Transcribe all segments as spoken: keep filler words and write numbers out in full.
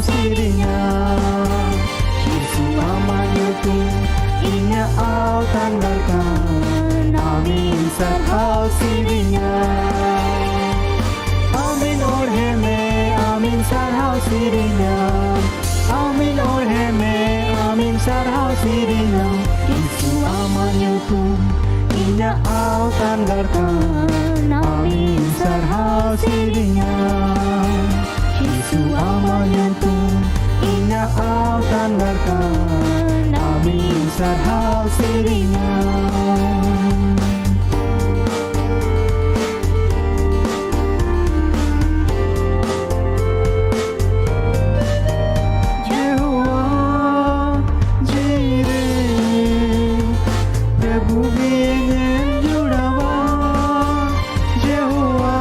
ᱥᱮᱨᱮᱧᱟ᱾ ᱡᱤᱥᱩ ᱟᱢᱟᱜ ᱧᱩᱛᱩᱢ ᱤᱧᱟᱹᱜ ᱟᱣᱛᱟᱱ ᱜᱟᱲ ᱠᱟᱱ, ᱟᱢᱤᱧ ᱥᱟᱨᱦᱟᱣ ᱥᱮᱨᱮᱧᱟ᱾ ᱟᱢᱤᱧ ᱚᱲᱦᱮ ᱢᱮ, ᱟᱢᱤᱧ ᱥᱟᱨᱦᱟᱣ ᱥᱮᱨᱮᱧᱟ᱾ ᱟᱢᱤᱧ ᱚᱲᱦᱮ ᱢᱮ, ᱟᱢᱤᱧ ᱥᱟᱨᱦᱟᱣ ᱥᱮᱨᱮᱧᱟ᱾ ᱡᱤᱥᱩ ᱟᱢᱟᱜ ᱧᱩᱛᱩᱢ ᱤᱧᱟᱹᱜ ᱟᱣᱛᱟᱱ ᱜᱟᱲ ᱠᱟᱱ, ᱟᱢᱤᱧ ᱥᱟᱨᱦᱟᱣ ᱥᱮᱨᱮᱧᱟ᱾ ᱡᱤᱥᱩ ᱟᱢᱟᱜ ᱧᱩᱛᱩᱢ ᱤᱧᱟᱹᱜ ᱟᱣᱛᱟᱱ ᱜᱟᱲ ᱠᱟᱱ, ᱟᱢᱤᱧ ᱥᱟᱨᱦᱟᱣ ᱥᱮᱨᱮᱧᱟ᱾ ᱡᱮᱦᱳᱣᱟ, ᱡᱤᱣᱤ ᱨᱮ ᱯᱨᱚᱵᱷᱩ ᱜᱮ ᱧᱮᱞ ᱡᱩᱲᱟᱣᱟ᱾ ᱡᱮᱦᱳᱣᱟ,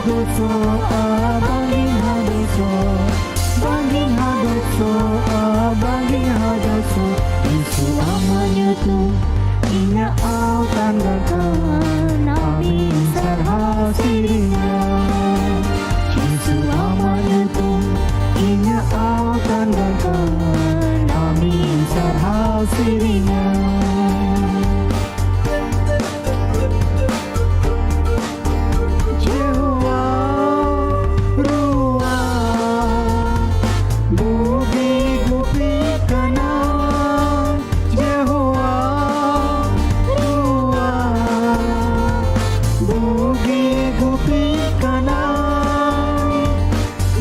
ᱫᱚᱥᱚᱜᱼᱟ, ᱵᱟᱝᱜᱤᱧ ᱦᱟᱫᱚᱥᱚᱜ, ᱵᱟᱝᱜᱤᱧ ᱦᱟᱫᱚᱥᱚᱜᱼᱟ, ᱵᱟᱝᱜᱤᱧ ᱦᱟᱫᱚᱥᱚᱜ᱾ ᱡᱤᱥᱩ ᱟᱢᱟᱜ ᱧᱩᱛᱩᱢ ᱤᱧᱟᱹᱜ ᱟᱣᱛᱟᱱ ᱜᱟᱛᱟᱱ, ᱟᱢᱤᱧ ᱥᱟᱨᱦᱟᱣ ᱥᱮᱨᱮᱧᱟ᱾ ᱡᱤᱥᱩ ᱟᱢᱟᱜ ᱧᱩᱛᱩᱢ ᱤᱧᱟᱹᱜ ᱟᱣᱛᱟᱱ ᱜᱟᱛᱟᱱ, ᱟᱢᱤᱧ ᱥᱟᱨᱦᱟᱣ ᱥᱮᱨᱮᱧᱟ᱾ ᱡᱮᱦᱳᱣᱟ ᱨᱩᱣᱟᱹ ᱵᱩᱜᱤ ᱜᱩᱯᱤ ᱠᱟᱱᱟ᱾ ᱡᱮᱦᱳᱣᱟ ᱨᱩᱣᱟᱹ ᱵᱩᱜᱤ ᱜᱩᱯᱤ ᱠᱟᱱᱟ᱾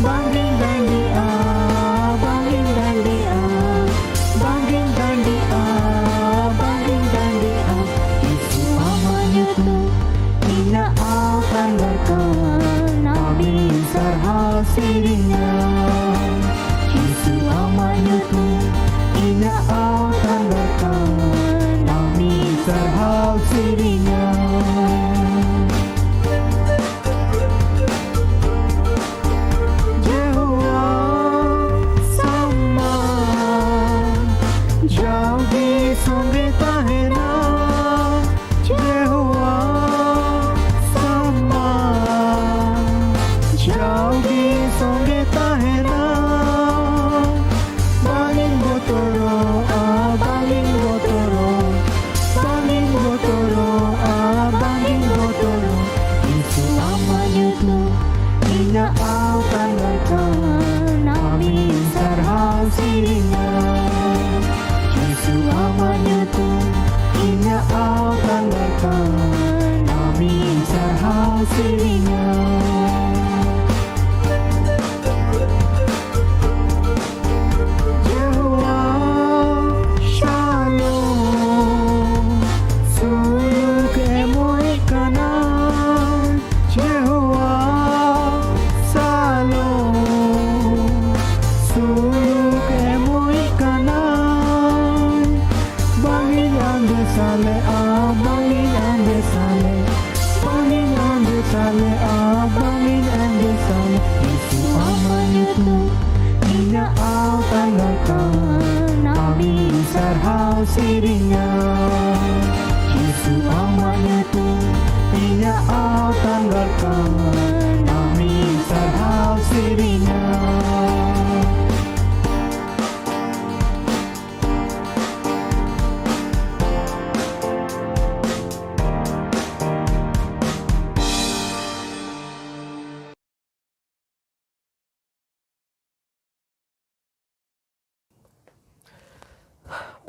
ᱵᱟᱝᱤᱧ ᱫᱟᱲᱮᱭᱟᱜᱼᱟ, ᱵᱟᱝᱤᱧ ᱫᱟᱲᱮᱭᱟᱜᱼᱟ, ᱵᱟᱝᱤᱧ ᱫᱟᱲᱮᱭᱟᱜᱼᱟ, ᱵᱟᱝᱤᱧ ᱫᱟᱲᱮᱭᱟᱜᱼᱟ᱾ ᱡᱤᱥᱩ ᱟᱢᱟᱜ ᱧᱩᱛᱩᱢ ᱤᱧᱟᱹᱜ ᱟᱣᱛᱟᱱ ᱜᱟᱛᱟᱱ, ᱟᱢᱤᱧ ᱥᱟᱨᱦᱟᱣ ᱥᱮᱨᱮᱧᱟ᱾ ᱡᱤᱥᱩ ᱟᱢᱟᱜ ᱧᱩᱛᱩᱢ ᱤᱧᱟᱹᱜ ᱟᱣᱛᱟᱱ ᱜᱟᱛᱟᱱ, ᱟᱢᱤᱧ ᱥᱟᱨᱦᱟᱣ ᱥᱮᱨᱮᱧᱟ᱾ ᱡᱮᱦᱳᱣᱟ ᱥᱟᱢᱟ ᱡᱟᱣᱜᱮ ᱥᱚᱸᱜᱮ ᱛᱟᱦᱮᱱᱟ᱾ ᱡᱮᱦᱳᱣᱟ ᱥᱟᱢᱟ ᱡᱟᱣᱜᱮ ᱥᱚᱸᱜᱮ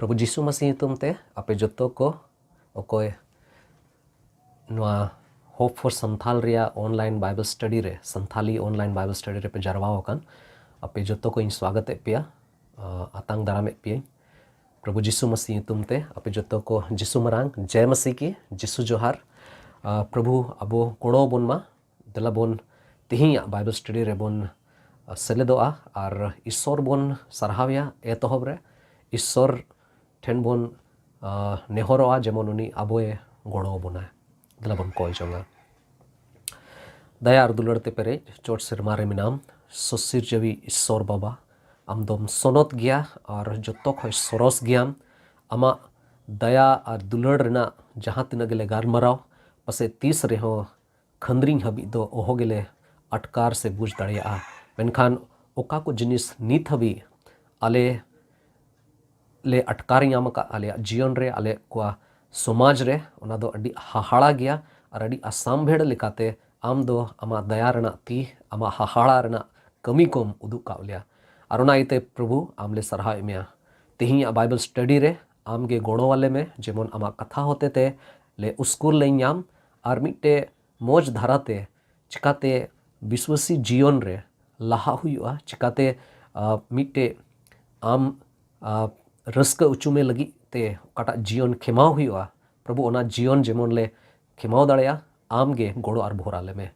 ᱯᱨᱚᱵᱷᱩ ᱡᱤᱥᱩ ᱢᱟᱥᱤ ᱧᱩᱛᱩᱢ ᱛᱮ ᱟᱯᱮ ᱡᱚᱛᱚ ᱠᱚ ᱚᱠᱚᱭ ᱱᱚᱣᱟ Hope for Santhal ᱨᱮᱭᱟᱜ online Bible study ᱨᱮ, ᱥᱟᱱᱛᱷᱟᱞᱤ online Bible study ᱨᱮᱯᱮ ᱡᱟᱨᱣᱟ ᱟᱠᱟᱱ, ᱟᱯᱮ ᱡᱚᱛᱚ ᱠᱚᱧ ᱥᱣᱟᱜᱚᱛᱮᱫ ᱯᱮᱭᱟ, ᱟ, ᱟᱛᱟᱝ ᱫᱟᱨᱟᱢᱮᱫ ᱯᱮᱭᱟᱹᱧ᱾ ᱯᱨᱚᱵᱷᱩ ᱡᱤᱥᱩ ᱢᱟᱥᱤ ᱧᱩᱛᱩᱢ ᱛᱮ ᱟᱯᱮ ᱡᱚᱛᱚ ᱠᱚ ᱡᱤᱥᱩ ᱢᱟᱨᱟᱝ, ᱡᱮ ᱢᱟᱥᱤ ᱠᱤ, ᱡᱤᱥᱩ ᱡᱚᱦᱟᱨ᱾ ᱟ, ᱯᱨᱚᱵᱷᱩ ᱟᱵᱚ ᱜᱚᱲᱚ ᱟᱵᱚᱱ ᱢᱟ᱾ ᱫᱮᱞᱟ ᱵᱚᱱ ᱛᱮᱦᱮᱧᱟᱜ Bible study ᱨᱮᱵᱚᱱ, ᱟ, ᱥᱮᱞᱮᱫᱚᱜᱼᱟ ᱟᱨ ᱤᱥᱥᱚᱨ ᱵᱚᱱ ᱥᱟᱨᱦᱟᱣᱮᱭᱟ ᱮᱛᱚᱦᱚᱵ ᱨᱮ᱾ ᱤᱥᱥᱚᱨ ᱴᱷᱮᱱ ᱵᱚᱱ, ᱟ, ᱱᱮᱦᱚᱨᱚᱜᱼᱟ ᱡᱮᱢᱚᱱ ᱩᱱᱤ ᱟᱵᱚᱭ ᱜᱚᱲᱚ ᱟᱵᱚᱱᱟ᱾ ᱫᱮᱞᱟ ᱵᱚᱱ ᱠᱚᱭ ᱡᱚᱝᱟ᱾ ᱫᱟᱭᱟ ᱟᱨ ᱫᱩᱞᱟᱹᱲ ᱛᱮ ᱯᱮᱨᱮᱡ ᱪᱚᱴ ᱥᱮᱨᱢᱟ ᱨᱮ ᱢᱮᱱᱟᱢ, ᱥᱚᱥᱤᱨᱡᱟᱹᱣᱤ ᱤᱥᱥᱚᱨ ᱵᱟᱵᱟ, ᱟᱢ ᱫᱚᱢ ᱥᱚᱱᱚᱛ ᱜᱮᱭᱟ ᱟᱨ ᱡᱚᱛᱚ ᱠᱷᱚᱱ ᱥᱚᱨᱚᱥ ᱜᱮᱭᱟᱢ᱾ ᱟᱢᱟᱜ ᱫᱟᱭᱟ ᱟᱨ ᱫᱩᱞᱟᱹᱲ ᱨᱮᱱᱟᱜ ᱡᱟᱦᱟᱸ ᱛᱤᱱᱟᱹᱜ ᱜᱮᱞᱮ ᱜᱟᱞᱢᱟᱨᱟᱣ, ᱯᱟᱥᱮᱡ ᱛᱤᱥ ᱨᱮᱦᱚᱸ ᱠᱷᱟᱹᱱᱫᱽᱨᱤᱧ ᱦᱟᱹᱵᱤᱡ ᱫᱚ ᱚᱦᱚ ᱜᱮᱞᱮ ᱟᱴᱠᱟᱨ ᱥᱮ ᱵᱩᱡᱽ ᱫᱟᱲᱮᱭᱟᱜᱼᱟ᱾ ᱢᱮᱱᱠᱷᱟᱱ ᱚᱠᱟ ᱠᱚ ᱡᱤᱱᱤᱥ ᱱᱤᱛ ᱦᱟᱹᱵᱤᱡ ᱟᱞᱮ ᱞᱮ ᱟᱴᱠᱟᱨ ᱧᱟᱢ ᱟᱠᱟᱫ ᱟᱞᱮᱭᱟᱜ ᱡᱤᱭᱚᱱ ᱨᱮ, ᱟᱞᱮ ᱠᱚᱣᱟᱜ ᱥᱚᱢᱟᱡᱽ ᱨᱮ, ᱚᱱᱟ ᱫᱚ ᱟᱹᱰᱤ ᱦᱟᱦᱟᱲᱟ ᱜᱮᱭᱟ᱾ ᱟᱨ ᱟᱹᱰᱤ ᱟᱥᱟᱢᱵᱷᱮᱲ ᱞᱮᱠᱟᱛᱮ ᱟᱢ ᱫᱚ ᱟᱢᱟᱜ ᱫᱟᱭᱟ ᱨᱮᱱᱟᱜ ᱛᱤ, ᱟᱢᱟᱜ ᱦᱟᱦᱟᱲᱟ ᱨᱮᱱᱟᱜ ᱠᱟᱹᱢᱤ ᱠᱚᱢ ᱩᱫᱩᱜ ᱠᱟᱜ ᱞᱮᱭᱟ᱾ ᱟᱨ ᱚᱱᱟ ᱤᱭᱟᱹᱛᱮ ᱯᱨᱚᱵᱷᱩ, ᱟᱢ ᱞᱮ ᱥᱟᱨᱦᱟᱣᱮᱫ ᱢᱮᱭᱟ᱾ ᱛᱮᱦᱮᱧᱟᱜ Bible study ᱨᱮ ᱟᱢ ᱜᱮ ᱜᱚᱲᱚ ᱟᱞᱮ ᱢᱮ, ᱡᱮᱢᱚᱱ ᱟᱢᱟᱜ ᱠᱟᱛᱷᱟ ᱦᱚᱛᱮ ᱛᱮ ᱞᱮ ᱩᱥᱠᱩᱨ ᱞᱮ ᱧᱟᱢ ᱟᱨ ᱢᱤᱫᱴᱮᱡ ᱢᱚᱡᱽ ᱫᱷᱟᱨᱟᱛᱮ ᱪᱤᱠᱟᱛᱮ ᱵᱤᱥᱣᱟᱥᱤ ᱡᱤᱭᱚᱱ ᱨᱮ ᱞᱟᱦᱟᱜ ᱦᱩᱭᱩᱜᱼᱟ, ᱪᱤᱠᱟᱛᱮ, ᱟ, ᱢᱤᱫᱴᱮᱡ ᱟᱢ, ᱟ, ᱨᱟᱹᱥᱠᱟᱹ ᱚᱪᱚ ᱢᱮ ᱞᱟᱹᱜᱤᱫ ᱛᱮ ᱚᱠᱟᱴᱟᱜ ᱡᱤᱭᱚᱱ ᱠᱷᱮᱢᱟᱣ ᱦᱩᱭᱩᱜᱼᱟ, ᱯᱨᱚᱵᱷᱩ, ᱚᱱᱟ ᱡᱤᱭᱚᱱ ᱡᱮᱢᱚᱱ ᱞᱮ ᱠᱷᱮᱢᱟᱣ ᱫᱟᱲᱮᱭᱟᱜᱼᱟ, ᱟᱢ ᱜᱮ ᱜᱚᱲᱚ ᱟᱨ ᱵᱷᱚᱨ ᱟᱞᱮ ᱢᱮ᱾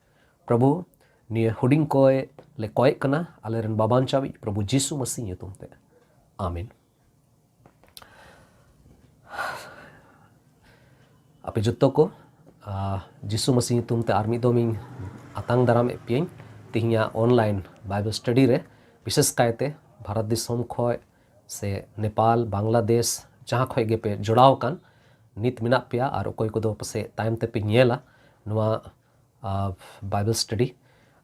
ᱯᱨᱚᱵᱷᱩ, ᱱᱤᱭᱟᱹ ᱦᱩᱰᱤᱧ ᱠᱚᱭ ᱞᱮ ᱠᱚᱭᱮᱜ ᱠᱟᱱᱟ, ᱟᱞᱮᱨᱮᱱ ᱵᱟᱵᱟᱧᱪᱟᱣᱤᱡ ᱯᱨᱚᱵᱷᱩ ᱡᱤᱥᱩ ᱢᱟᱹᱥᱤ ᱧᱩᱛᱩᱢ ᱛᱮ, ᱟᱢᱮᱱ᱾ ᱟᱯᱮ ᱡᱚᱛᱚ ᱠᱚ, ᱟ, ᱡᱤᱥᱩ ᱢᱟᱹᱥᱤ ᱧᱩᱛᱩᱢ ᱛᱮ ᱟᱨ ᱢᱤᱫ ᱫᱚᱢ ᱤᱧ ᱟᱛᱟᱝ ᱫᱟᱨᱟᱢᱮᱫ ᱯᱮᱭᱟᱹᱧ ᱛᱮᱦᱮᱧᱟᱜ online Bible study ᱨᱮ, ᱵᱤᱥᱮᱥ ᱠᱟᱭᱛᱮ ᱵᱷᱟᱨᱚᱛ ᱫᱤᱥᱚᱢ ᱠᱷᱚᱡ ᱥᱮ ᱱᱮᱯᱟᱞ, ᱵᱟᱝᱞᱟᱫᱮᱥ, ᱡᱟᱦᱟᱸ ᱠᱷᱚᱡ ᱜᱮᱯᱮ ᱡᱚᱲᱟᱣ ᱟᱠᱟᱱ, ᱱᱤᱛ ᱢᱮᱱᱟᱜ ᱯᱮᱭᱟ ᱟᱨ ᱚᱠᱚᱭ ᱠᱚᱫᱚ ᱯᱟᱥᱮᱡ ᱛᱟᱭᱚᱢ ᱛᱮᱯᱮ ᱧᱮᱞᱟ ᱱᱚᱣᱟ, ᱟ, Bible study᱾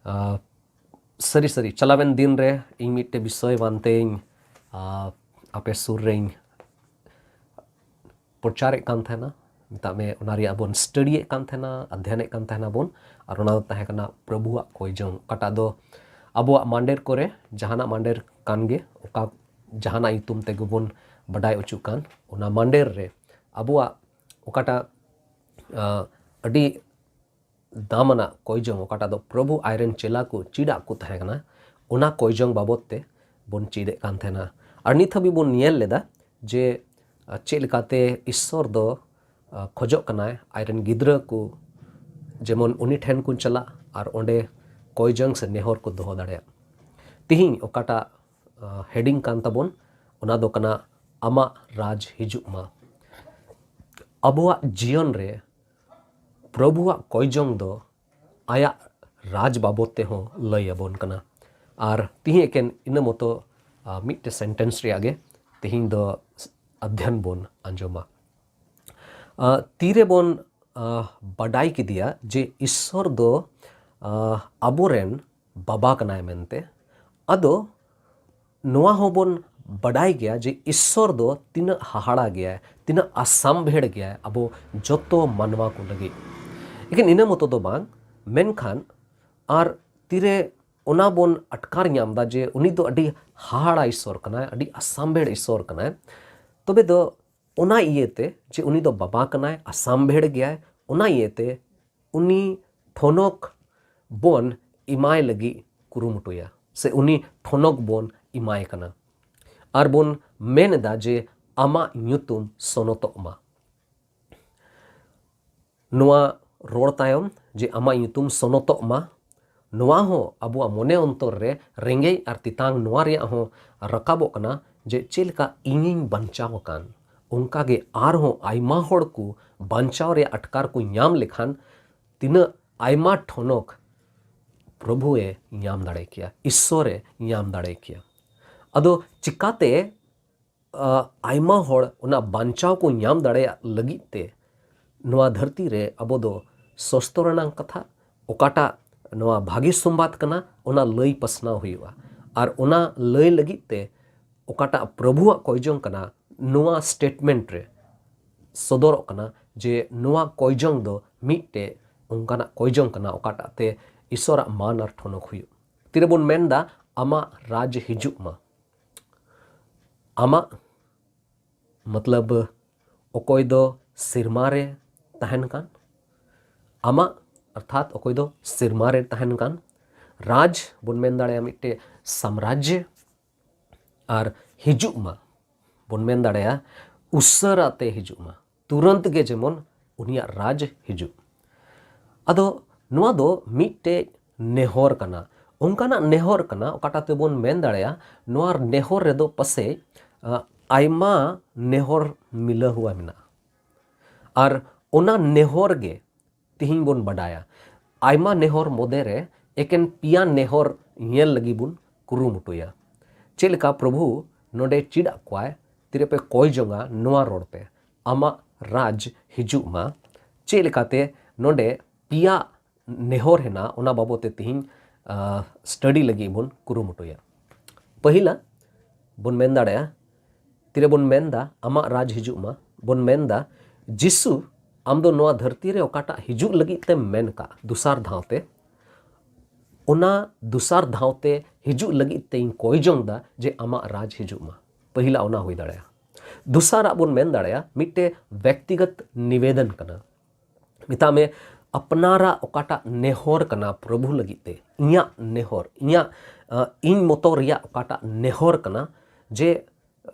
ᱟ, ᱥᱟᱹᱨᱤ ᱥᱟᱹᱨᱤ, ᱪᱟᱞᱟᱣᱮᱱ ᱫᱤᱱ ᱨᱮ ᱤᱧ ᱢᱤᱫᱴᱮᱡ ᱵᱤᱥᱚᱭ ᱵᱟᱱᱛᱮᱧ, ᱟ, ᱟᱯᱮ ᱥᱩᱨ ᱨᱮᱧ ᱯᱨᱚᱪᱟᱨᱮᱫ ᱠᱟᱱ ᱛᱟᱦᱮᱱᱟ, ᱢᱮᱛᱟᱜ ᱢᱮ, ᱚᱱᱟ ᱨᱮᱭᱟᱜ ᱵᱚᱱ ᱥᱴᱟᱰᱤᱭᱮᱫ ᱠᱟᱱ ᱛᱟᱦᱮᱱᱟ, ᱚᱫᱷᱭᱟᱱᱮᱫ ᱠᱟᱱ ᱛᱟᱦᱮᱱᱟ ᱵᱚᱱ᱾ ᱟᱨ ᱚᱱᱟ ᱫᱚ ᱛᱟᱦᱮᱸ ᱠᱟᱱᱟ ᱯᱨᱚᱵᱷᱩᱣᱟᱜ ᱠᱚᱭᱡᱚᱝ, ᱚᱠᱟᱴᱟᱜ ᱫᱚ ᱟᱵᱚᱣᱟᱜ ᱢᱟᱱᱰᱮᱨ ᱠᱚᱨᱮ ᱡᱟᱦᱟᱱᱟᱜ ᱢᱟᱱᱰᱮᱨ ᱠᱟᱱ ᱜᱮ, ᱚᱠᱟ ᱡᱟᱦᱟᱱᱟᱜ ᱧᱩᱛᱩᱢ ᱛᱮᱜᱮ ᱵᱚᱱ ᱵᱟᱰᱟᱭ ᱦᱚᱪᱚᱜ ᱠᱟᱱ, ᱚᱱᱟ ᱢᱟᱱᱰᱮᱨ ᱨᱮ ᱟᱵᱚᱣᱟᱜ ᱚᱠᱟᱴᱟᱜ, ᱟᱸ, ᱟᱹᱰᱤ ᱫᱟᱢᱟᱱᱟᱜ ᱠᱚᱭᱡᱚᱝ, ᱚᱠᱟᱴᱟᱜ ᱫᱚ ᱯᱨᱚᱵᱷᱩ ᱟᱡᱨᱮᱱ ᱪᱮᱞᱟ ᱠᱚ ᱪᱮᱫ ᱟᱜ ᱠᱚ ᱛᱟᱦᱮᱸ ᱠᱟᱱᱟ, ᱚᱱᱟ ᱠᱚᱭᱡᱚᱝ ᱵᱟᱵᱚᱫ ᱛᱮ ᱵᱚᱱ ᱪᱮᱫ ᱮᱫ ᱠᱟᱱ ᱛᱟᱦᱮᱱᱟ᱾ ᱟᱨ ᱱᱤᱛ ᱦᱟᱹᱵᱤᱡ ᱵᱚᱱ ᱧᱮᱞ ᱞᱮᱫᱟ ᱡᱮ, ᱟᱸ, ᱪᱮᱫ ᱞᱮᱠᱟᱛᱮ ᱤᱥᱥᱚᱨ ᱫᱚ, ᱟᱸ, ᱠᱷᱚᱡᱚᱜ ᱠᱟᱱᱟᱭ ᱟᱡᱨᱮᱱ ᱜᱤᱫᱽᱨᱟᱹ ᱠᱚ ᱡᱮᱢᱚᱱ ᱩᱱᱤ ᱴᱷᱮᱱ ᱠᱚ ᱪᱟᱞᱟᱜ ᱟᱨ ᱚᱸᱰᱮ ᱠᱚᱭᱡᱚᱝ ᱥᱮ ᱱᱮᱦᱚᱨ ᱠᱚ ᱫᱚᱦᱚ ᱫᱟᱲᱮᱭᱟᱜ᱾ ᱛᱤᱦᱤᱧ ᱚᱠᱟᱴᱟᱜ, ᱟᱸ, heading ᱠᱟᱱ ᱛᱟᱵᱚᱱ, ᱚᱱᱟ ᱫᱚ ᱠᱟᱱᱟ ᱟᱢᱟᱜ ᱨᱟᱡᱽ ᱦᱤᱡᱩᱜ ᱢᱟ᱾ ᱟᱵᱚᱣᱟᱜ ᱡᱤᱭᱚᱱ ᱨᱮ ᱯᱨᱚᱵᱷᱩᱣᱟᱜ ᱠᱚᱭᱡᱚᱝ ᱫᱚ ᱟᱭᱟᱜ ᱨᱟᱡᱽ ᱵᱟᱵᱚᱫ ᱛᱮᱦᱚᱸ ᱞᱟᱹᱭ ᱟᱵᱚᱱ ᱠᱟᱱᱟ᱾ ᱟᱨ ᱛᱤᱦᱤᱧ ᱮᱠᱮᱱ ᱤᱱᱟᱹ ᱢᱚᱛᱚ, ᱟᱸ, ᱢᱤᱫᱴᱮᱱ sentence ᱨᱮᱭᱟᱜ ᱜᱮ ᱛᱤᱦᱤᱧ ᱫᱚ ᱚᱫᱷᱭᱚᱱ ᱵᱚᱱ ᱟᱸᱡᱚᱢᱟ᱾ ᱟᱸ, ᱛᱤᱨᱮ ᱵᱚᱱ, ᱟᱸ, ᱵᱟᱰᱟᱭ ᱠᱮᱫᱮᱭᱟ ᱡᱮ ᱤᱥᱥᱚᱨ ᱫᱚ, ᱟᱸ, ᱟᱵᱚᱨᱮᱱ ᱵᱟᱵᱟ ᱠᱟᱱᱟᱭ ᱢᱮᱱᱛᱮ, ᱟᱫᱚ ᱱᱚᱣᱟ ᱦᱚᱸᱵᱚᱱ ᱵᱟᱰᱟᱭ ᱜᱮᱭᱟ ᱡᱮ ᱤᱥᱥᱚᱨ ᱫᱚ ᱛᱤᱱᱟᱹᱜ ᱦᱟᱦᱟᱲᱟ ᱜᱮᱭᱟᱭ, ᱛᱤᱱᱟᱹᱜ ᱟᱥᱟᱢᱵᱷᱮᱲ ᱜᱮᱭᱟᱭ ᱟᱵᱚ ᱡᱚᱛᱚ ᱢᱟᱱᱣᱟ ᱠᱚ ᱞᱟᱹᱜᱤᱫ᱾ ᱮᱠᱮᱱ ᱤᱱᱟᱹ ᱢᱚᱛᱚ ᱫᱚ ᱵᱟᱝ, ᱢᱮᱱᱠᱷᱟᱱ ᱟᱨ ᱛᱤᱨᱮ ᱚᱱᱟ ᱵᱚᱱ ᱟᱴᱠᱟᱨ ᱧᱟᱢ ᱮᱫᱟ ᱡᱮ ᱩᱱᱤ ᱫᱚ ᱟᱹᱰᱤ ᱦᱟᱦᱟᱲᱟ ᱤᱥᱥᱚᱨ ᱠᱟᱱᱟᱭ, ᱟᱹᱰᱤ ᱟᱥᱟᱢᱵᱷᱮᱲ ᱤᱥᱥᱚᱨ ᱠᱟᱱᱟᱭ, ᱛᱚᱵᱮ ᱫᱚ ᱚᱱᱟ ᱤᱭᱟᱹᱛᱮ ᱡᱮ ᱩᱱᱤ ᱫᱚ ᱵᱟᱵᱟ ᱠᱟᱱᱟᱭ, ᱟᱥᱟᱢᱵᱷᱮᱲ ᱜᱮᱭᱟᱭ, ᱚᱱᱟ ᱤᱭᱟᱹᱛᱮ ᱩᱱᱤ ᱴᱷᱚᱱᱚᱠ ᱵᱚᱱ ᱮᱢᱟᱭ ᱞᱟᱹᱜᱤᱫ ᱠᱩᱨᱩᱢᱩᱴᱩᱭᱟ, ᱥᱮ ᱩᱱᱤ ᱴᱷᱚᱱᱚᱠ ᱵᱚᱱ ᱮᱢᱟᱭ ᱠᱟᱱᱟ᱾ ᱟᱨ ᱵᱚᱱ ᱢᱮᱱ ᱮᱫᱟ ᱡᱮ, "ᱟᱢᱟᱜ ᱧᱩᱛᱩᱢ ᱥᱚᱱᱚᱛᱚᱜ ᱢᱟ᱾" ᱱᱚᱣᱟ ᱨᱚᱲ ᱛᱟᱭᱚᱢ ᱡᱮ, "ᱟᱢᱟᱜ ᱧᱩᱛᱩᱢ ᱥᱚᱱᱚᱛᱚᱜ ᱢᱟ", ᱱᱚᱣᱟ ᱦᱚᱸ ᱟᱵᱚᱣᱟᱜ ᱢᱚᱱᱮ ᱚᱱᱛᱚᱨ ᱨᱮ ᱨᱮᱸᱜᱮᱡ ᱟᱨ ᱛᱮᱛᱟᱝ ᱱᱚᱣᱟ ᱨᱮᱭᱟᱜ ᱦᱚᱸ ᱨᱟᱠᱟᱵᱚᱜ ᱠᱟᱱᱟ ᱡᱮ, ᱪᱮᱫ ᱞᱮᱠᱟ ᱤᱧᱤᱧ ᱵᱟᱧᱪᱟᱣ ᱟᱠᱟᱱ, ᱚᱱᱠᱟ ᱜᱮ ᱟᱨᱦᱚᱸ ᱟᱭᱢᱟ ᱦᱚᱲ ᱠᱚ ᱵᱟᱧᱪᱟᱣ ᱨᱮᱭᱟᱜ ᱟᱴᱠᱟᱨ ᱠᱚ ᱧᱟᱢ ᱞᱮᱠᱷᱟᱱ ᱛᱤᱱᱟᱹᱜ ᱟᱭᱢᱟ ᱴᱷᱚᱱᱚᱠ ᱯᱨᱚᱵᱷᱩ ᱮ ᱧᱟᱢ ᱫᱟᱲᱮ ᱠᱮᱭᱟ, ᱤᱥᱥᱚᱨ ᱮ ᱧᱟᱢ ᱫᱟᱲᱮ ᱠᱮᱭᱟ᱾ ᱟᱫᱚ ᱪᱤᱠᱟᱛᱮ, ᱟ, ᱟᱭᱢᱟ ᱦᱚᱲ ᱚᱱᱟ ᱵᱟᱧᱪᱟᱣ ᱠᱚ ᱧᱟᱢ ᱫᱟᱲᱮᱭᱟᱜ ᱞᱟᱹᱜᱤᱫ ᱛᱮ ᱱᱚᱣᱟ ᱫᱷᱟᱹᱨᱛᱤ ᱨᱮ ᱟᱵᱚ ᱫᱚ ᱥᱚᱥᱛᱚ ᱨᱮᱱᱟᱜ ᱠᱟᱛᱷᱟ, ᱚᱠᱟᱴᱟᱜ ᱱᱚᱣᱟ ᱵᱷᱟᱹᱜᱤ ᱥᱚᱢᱵᱟᱫ ᱠᱟᱱᱟ, ᱚᱱᱟ ᱞᱟᱹᱭ ᱯᱟᱥᱱᱟᱣ ᱦᱩᱭᱩᱜᱼᱟ᱾ ᱟᱨ ᱚᱱᱟ ᱞᱟᱹᱭ ᱞᱟᱹᱜᱤᱫ ᱛᱮ ᱚᱠᱟᱴᱟᱜ ᱯᱨᱚᱵᱷᱩᱣᱟᱜ ᱠᱚᱭᱡᱚᱝ ᱠᱟᱱᱟ, ᱱᱚᱣᱟ statement ᱨᱮ ᱥᱚᱫᱚᱨᱚᱜ ᱠᱟᱱᱟ ᱡᱮ ᱱᱚᱣᱟ ᱠᱚᱭᱡᱚᱝ ᱫᱚ ᱢᱤᱫᱴᱮᱡ ᱚᱱᱠᱟᱱᱟᱜ ᱠᱚᱭᱡᱚᱝ ᱠᱟᱱᱟ ᱚᱠᱟᱴᱟᱜ ᱛᱮ ᱤᱥᱚᱨᱟᱜ ᱢᱟᱱ ᱟᱨ ᱴᱷᱚᱱᱚᱠ ᱦᱩᱭᱩᱜ᱾ ᱛᱤᱨᱮᱵᱚᱱ ᱢᱮᱱᱫᱟ, "ᱟᱢᱟᱜ ᱨᱟᱡᱽ ᱦᱤᱡᱩᱜ ᱢᱟ, ᱟᱢᱟᱜ ᱢᱚᱛᱞᱚᱵ, ᱚᱠᱚᱭ ᱫᱚ ᱥᱮᱨᱢᱟ ᱨᱮ ᱛᱟᱦᱮᱱ ᱠᱟᱱ, ᱟᱢᱟᱜ ᱚᱨᱛᱷᱟᱛ ᱚᱠᱚᱭ ᱫᱚ ᱥᱮᱨᱢᱟ ᱨᱮ ᱛᱟᱦᱮᱱ ᱠᱟᱱ, ᱨᱟᱡᱽ ᱵᱚᱱ ᱢᱮᱱ ᱫᱟᱲᱮᱭᱟᱜᱼᱟ ᱢᱤᱫᱴᱮᱡ ᱥᱟᱢᱨᱟᱡᱽ, ᱟᱨ ᱦᱤᱡᱩᱜ ᱢᱟ ᱵᱚᱱ ᱢᱮᱱ ᱫᱟᱲᱮᱭᱟᱜᱼᱟ ᱩᱥᱟᱹᱨᱟ ᱛᱮ ᱦᱤᱡᱩᱜ ᱢᱟ, ᱛᱩᱨᱟᱹᱱᱛ ᱜᱮ ᱡᱮᱢᱚᱱ ᱩᱱᱤᱭᱟᱜ ᱨᱟᱡᱽ ᱦᱤᱡᱩᱜ᱾ ᱟᱫᱚ ᱱᱚᱣᱟ ᱫᱚ ᱢᱤᱫᱴᱮᱡ ᱱᱮᱦᱚᱨ ᱠᱟᱱᱟ, ᱚᱱᱠᱟᱱᱟᱜ ᱱᱮᱦᱚᱨ ᱠᱟᱱᱟ ᱚᱠᱟᱴᱟᱜ ᱛᱮᱵᱚᱱ ᱢᱮᱱ ᱫᱟᱲᱮᱭᱟᱜᱼᱟ ᱱᱚᱣᱟ ᱱᱮᱦᱚᱨ ᱨᱮᱫᱚ ᱯᱟᱥᱮᱡ ᱟ, ᱟᱭᱢᱟ ᱱᱮᱦᱚᱨ ᱢᱤᱞᱟᱹ ᱦᱩᱭ ᱢᱮᱱᱟᱜᱼᱟ᱾ ᱟᱨ ᱚᱱᱟ ᱱᱮᱦᱚᱨ ᱜᱮ ᱛᱤᱦᱤᱧ ᱵᱚᱱ ᱵᱟᱰᱟᱭᱟ᱾ ᱟᱭᱢᱟ ᱱᱮᱦᱚᱨ ᱢᱚᱫᱽᱫᱷᱮ ᱨᱮ ᱮᱠᱮᱱ ᱯᱮᱭᱟ ᱱᱮᱦᱚᱨ ᱧᱮᱞ ᱞᱟᱹᱜᱤᱫ ᱵᱚᱱ ᱠᱩᱨᱩᱢᱩᱴᱩᱭᱟ᱾ ᱪᱮᱫ ᱞᱮᱠᱟ ᱯᱨᱚᱵᱷᱩ ᱱᱚᱰᱮ ᱪᱮᱫ ᱟᱫ ᱠᱚᱣᱟᱭ, ᱛᱤᱨᱮᱯᱮ ᱠᱚᱭ ᱡᱚᱝᱟ ᱱᱚᱣᱟ ᱨᱚᱲ ᱯᱮ, "ᱟᱢᱟᱜ ᱨᱟᱡᱽ ᱦᱤᱡᱩᱜ ᱢᱟ"᱾ ᱪᱮᱫ ᱞᱮᱠᱟᱛᱮ ᱱᱚᱰᱮ ᱯᱮᱭᱟ ᱱᱮᱦᱚᱨ ᱦᱮᱱᱟᱜᱼᱟ, ᱚᱱᱟ ᱵᱟᱵᱚᱛ ᱛᱮ ᱛᱤᱦᱤᱧ, ᱟ, ᱥᱴᱟᱰᱤ ᱞᱟᱹᱜᱤᱫ ᱵᱚᱱ ᱠᱩᱨᱩᱢᱩᱴᱩᱭᱟ᱾ ᱯᱟᱹᱦᱤᱞᱟ ᱵᱚᱱ ᱢᱮᱱ ᱫᱟᱲᱮᱭᱟᱜᱼᱟ, ᱛᱤᱨᱮᱵᱚᱱ ᱢᱮᱱᱫᱟ, "ᱟᱢᱟᱜ ᱨᱟᱡᱽ ᱦᱤᱡᱩᱜ ᱢᱟ", ᱵᱚᱱ ᱢᱮᱱᱫᱟ, "ᱡᱤᱥᱩ, ᱟᱢ ᱫᱚ ᱱᱚᱣᱟ ᱫᱷᱟᱹᱨᱛᱤ ᱨᱮ ᱚᱠᱟᱴᱟᱜ ᱦᱤᱡᱩᱜ ᱞᱟᱹᱜᱤᱫ ᱛᱮᱢ ᱢᱮᱱ ᱠᱟᱜ ᱫᱚᱥᱟᱨ ᱫᱷᱟᱣ ᱛᱮ, ᱚᱱᱟ ᱫᱚᱥᱟᱨ ᱫᱷᱟᱣ ᱛᱮ ᱦᱤᱡᱩᱜ ᱞᱟᱹᱜᱤᱫ ᱛᱮ ᱤᱧ ᱠᱚᱭ ᱡᱚᱝ ᱫᱟ ᱡᱮ ᱟᱢᱟᱜ ᱨᱟᱡᱽ ᱦᱤᱡᱩᱜ ᱢᱟ᱾" ᱯᱟᱹᱦᱤᱞᱟ ᱚᱱᱟ ᱦᱩᱭ ᱫᱟᱲᱮᱭᱟᱜᱼᱟ᱾ ᱫᱚᱥᱟᱨᱟᱜ ᱵᱚᱱ ᱢᱮᱱ ᱫᱟᱲᱮᱭᱟᱜᱼᱟ, ᱢᱤᱫᱴᱮᱡ ᱵᱮᱠᱛᱤᱜᱚᱛ ᱱᱤᱵᱮᱫᱚᱱ ᱠᱟᱱᱟ᱾ ᱢᱮᱛᱟᱜ ᱢᱮ, ᱟᱯᱱᱟᱨᱟᱜ ᱚᱠᱟᱴᱟᱜ ᱱᱮᱦᱚᱨ ᱠᱟᱱᱟ ᱯᱨᱚᱵᱷᱩ ᱞᱟᱹᱜᱤᱫ ᱛᱮ, ᱤᱧᱟᱹᱜ ᱱᱮᱦᱚᱨ, ᱤᱧᱟᱹᱜ, ᱟ, ᱤᱧ ᱢᱚᱛᱚ ᱨᱮᱭᱟᱜ ᱚᱠᱟᱴᱟᱜ ᱱᱮᱦᱚᱨ ᱠᱟᱱᱟ, ᱡᱮ,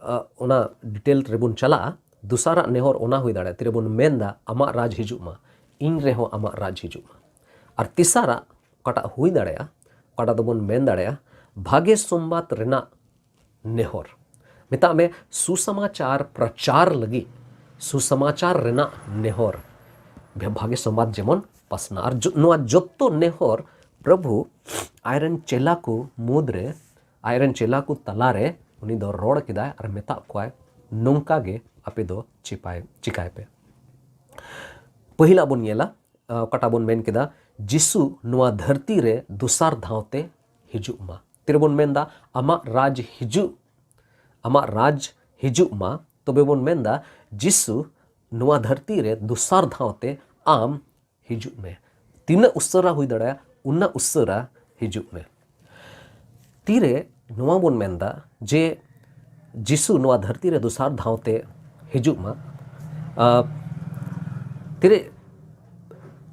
ᱟ, ᱚᱱᱟ ᱰᱤᱴᱮᱞ ᱨᱮᱵᱚᱱ ᱪᱟᱞᱟᱜᱼᱟ᱾ ᱫᱚᱥᱟᱨᱟᱜ ᱱᱮᱦᱚᱨ ᱚᱱᱟ ᱦᱩᱭ ᱫᱟᱲᱮᱭᱟᱜᱼᱟ, ᱛᱤᱨᱮᱵᱚᱱ ᱢᱮᱱᱫᱟ, "ᱟᱢᱟᱜ ᱨᱟᱡᱽ ᱦᱤᱡᱩᱜ ᱢᱟ, ᱤᱧ ᱨᱮᱦᱚᱸ ᱟᱢᱟᱜ ᱨᱟᱡᱽ ᱦᱤᱡᱩᱜ ᱢᱟ᱾" ᱟᱨ ᱛᱮᱥᱟᱨᱟᱜ ᱚᱠᱟᱴᱟᱜ ᱦᱩᱭ ᱫᱟᱲᱮᱭᱟᱜᱼᱟ, ᱚᱠᱟᱴᱟᱜ ᱫᱚᱵᱚᱱ ᱢᱮᱱ ᱫᱟᱲᱮᱭᱟᱜᱼᱟ, ᱵᱷᱟᱜᱮ ᱥᱚᱢᱵᱟᱫ ᱨᱮᱱᱟᱜ ᱱᱮᱦᱚᱨ᱾ ᱢᱮᱛᱟᱜ ᱢᱮ, ᱥᱩᱥᱚᱢᱟᱪᱟᱨ ᱯᱨᱚᱪᱟᱨ ᱞᱟᱹᱜᱤᱫ ᱥᱩᱥᱚᱢᱟᱪᱟᱨ ᱨᱮᱱᱟᱜ ᱱᱮᱦᱚᱨ, ᱵᱷᱮ-, ᱵᱷᱟᱜᱮ ᱥᱚᱢᱵᱟᱫ ᱡᱮᱢᱚᱱ ᱯᱟᱥᱱᱟ᱾ ᱟᱨ ᱡᱚ-, ᱱᱚᱣᱟ ᱡᱚᱛᱚ ᱱᱮᱦᱚᱨ ᱯᱨᱚᱵᱷᱩ ᱟᱡᱨᱮᱱ ᱪᱮᱞᱟ ᱠᱚ ᱢᱩᱫᱽᱨᱮ, ᱟᱡᱨᱮᱱ ᱪᱮᱞᱟ ᱠᱚ ᱛᱟᱞᱟᱨᱮ ᱩᱱᱤ ᱫᱚ ᱨᱚᱲ ᱠᱮᱫᱟᱭ ᱟᱨ ᱢᱮᱛᱟᱜ ᱠᱚᱣᱟᱭ, "ᱱᱚᱝᱠᱟ ᱜᱮ ᱟᱯᱮ ᱫᱚ ᱪᱤᱯᱟᱭ-, ᱪᱤᱠᱟᱭ ᱯᱮ᱾" ᱯᱟᱹᱦᱤᱞᱟᱜ ᱵᱚᱱ ᱧᱮᱞᱟ, ᱟ, ᱚᱠᱟᱴᱟᱜ ᱵᱚᱱ ᱢᱮᱱ ᱠᱮᱫᱟ, ᱡᱤᱥᱩ ᱱᱚᱣᱟ ᱫᱷᱟᱹᱨᱛᱤ ᱨᱮ ᱫᱚᱥᱟᱨ ᱫᱷᱟᱣ ᱛᱮ ᱦᱤᱡᱩᱜ ᱢᱟ᱾ ᱛᱤᱨᱮᱵᱚᱱ ᱢᱮᱱᱫᱟ, "ᱟᱢᱟᱜ ᱨᱟᱡᱽ ᱦᱤᱡᱩᱜ, ᱟᱢᱟᱜ ᱨᱟᱡᱽ ᱦᱤᱡᱩᱜ ᱢᱟ", ᱛᱚᱵᱮ ᱵᱚᱱ ᱢᱮᱱᱫᱟ, "ᱡᱤᱥᱩ ᱱᱚᱣᱟ ᱫᱷᱟᱹᱨᱛᱤ ᱨᱮ ᱫᱚᱥᱟᱨ ᱫᱷᱟᱣ ᱛᱮ ᱟᱢ ᱦᱤᱡᱩᱜ ᱢᱮ᱾ ᱛᱤᱱᱟᱹᱜ ᱩᱥᱟᱹᱨᱟ ᱦᱩᱭ ᱫᱟᱲᱮᱭᱟᱜᱼᱟ, ᱩᱱᱟᱹᱜ ᱩᱥᱟᱹᱨᱟ ᱦᱤᱡᱩᱜ ᱢᱮ᱾" ᱛᱤᱨᱮ ᱱᱚᱣᱟ ᱵᱚᱱ ᱢᱮᱱᱫᱟ ᱡᱮ ᱡᱤᱥᱩ ᱱᱚᱣᱟ ᱫᱷᱟᱹᱨᱛᱤ ᱨᱮ ᱫᱚᱥᱟᱨ ᱫᱷᱟᱣ ᱛᱮ ᱦᱤᱡᱩᱜ ᱢᱟ᱾ ᱟᱨ ᱛᱤᱨᱮ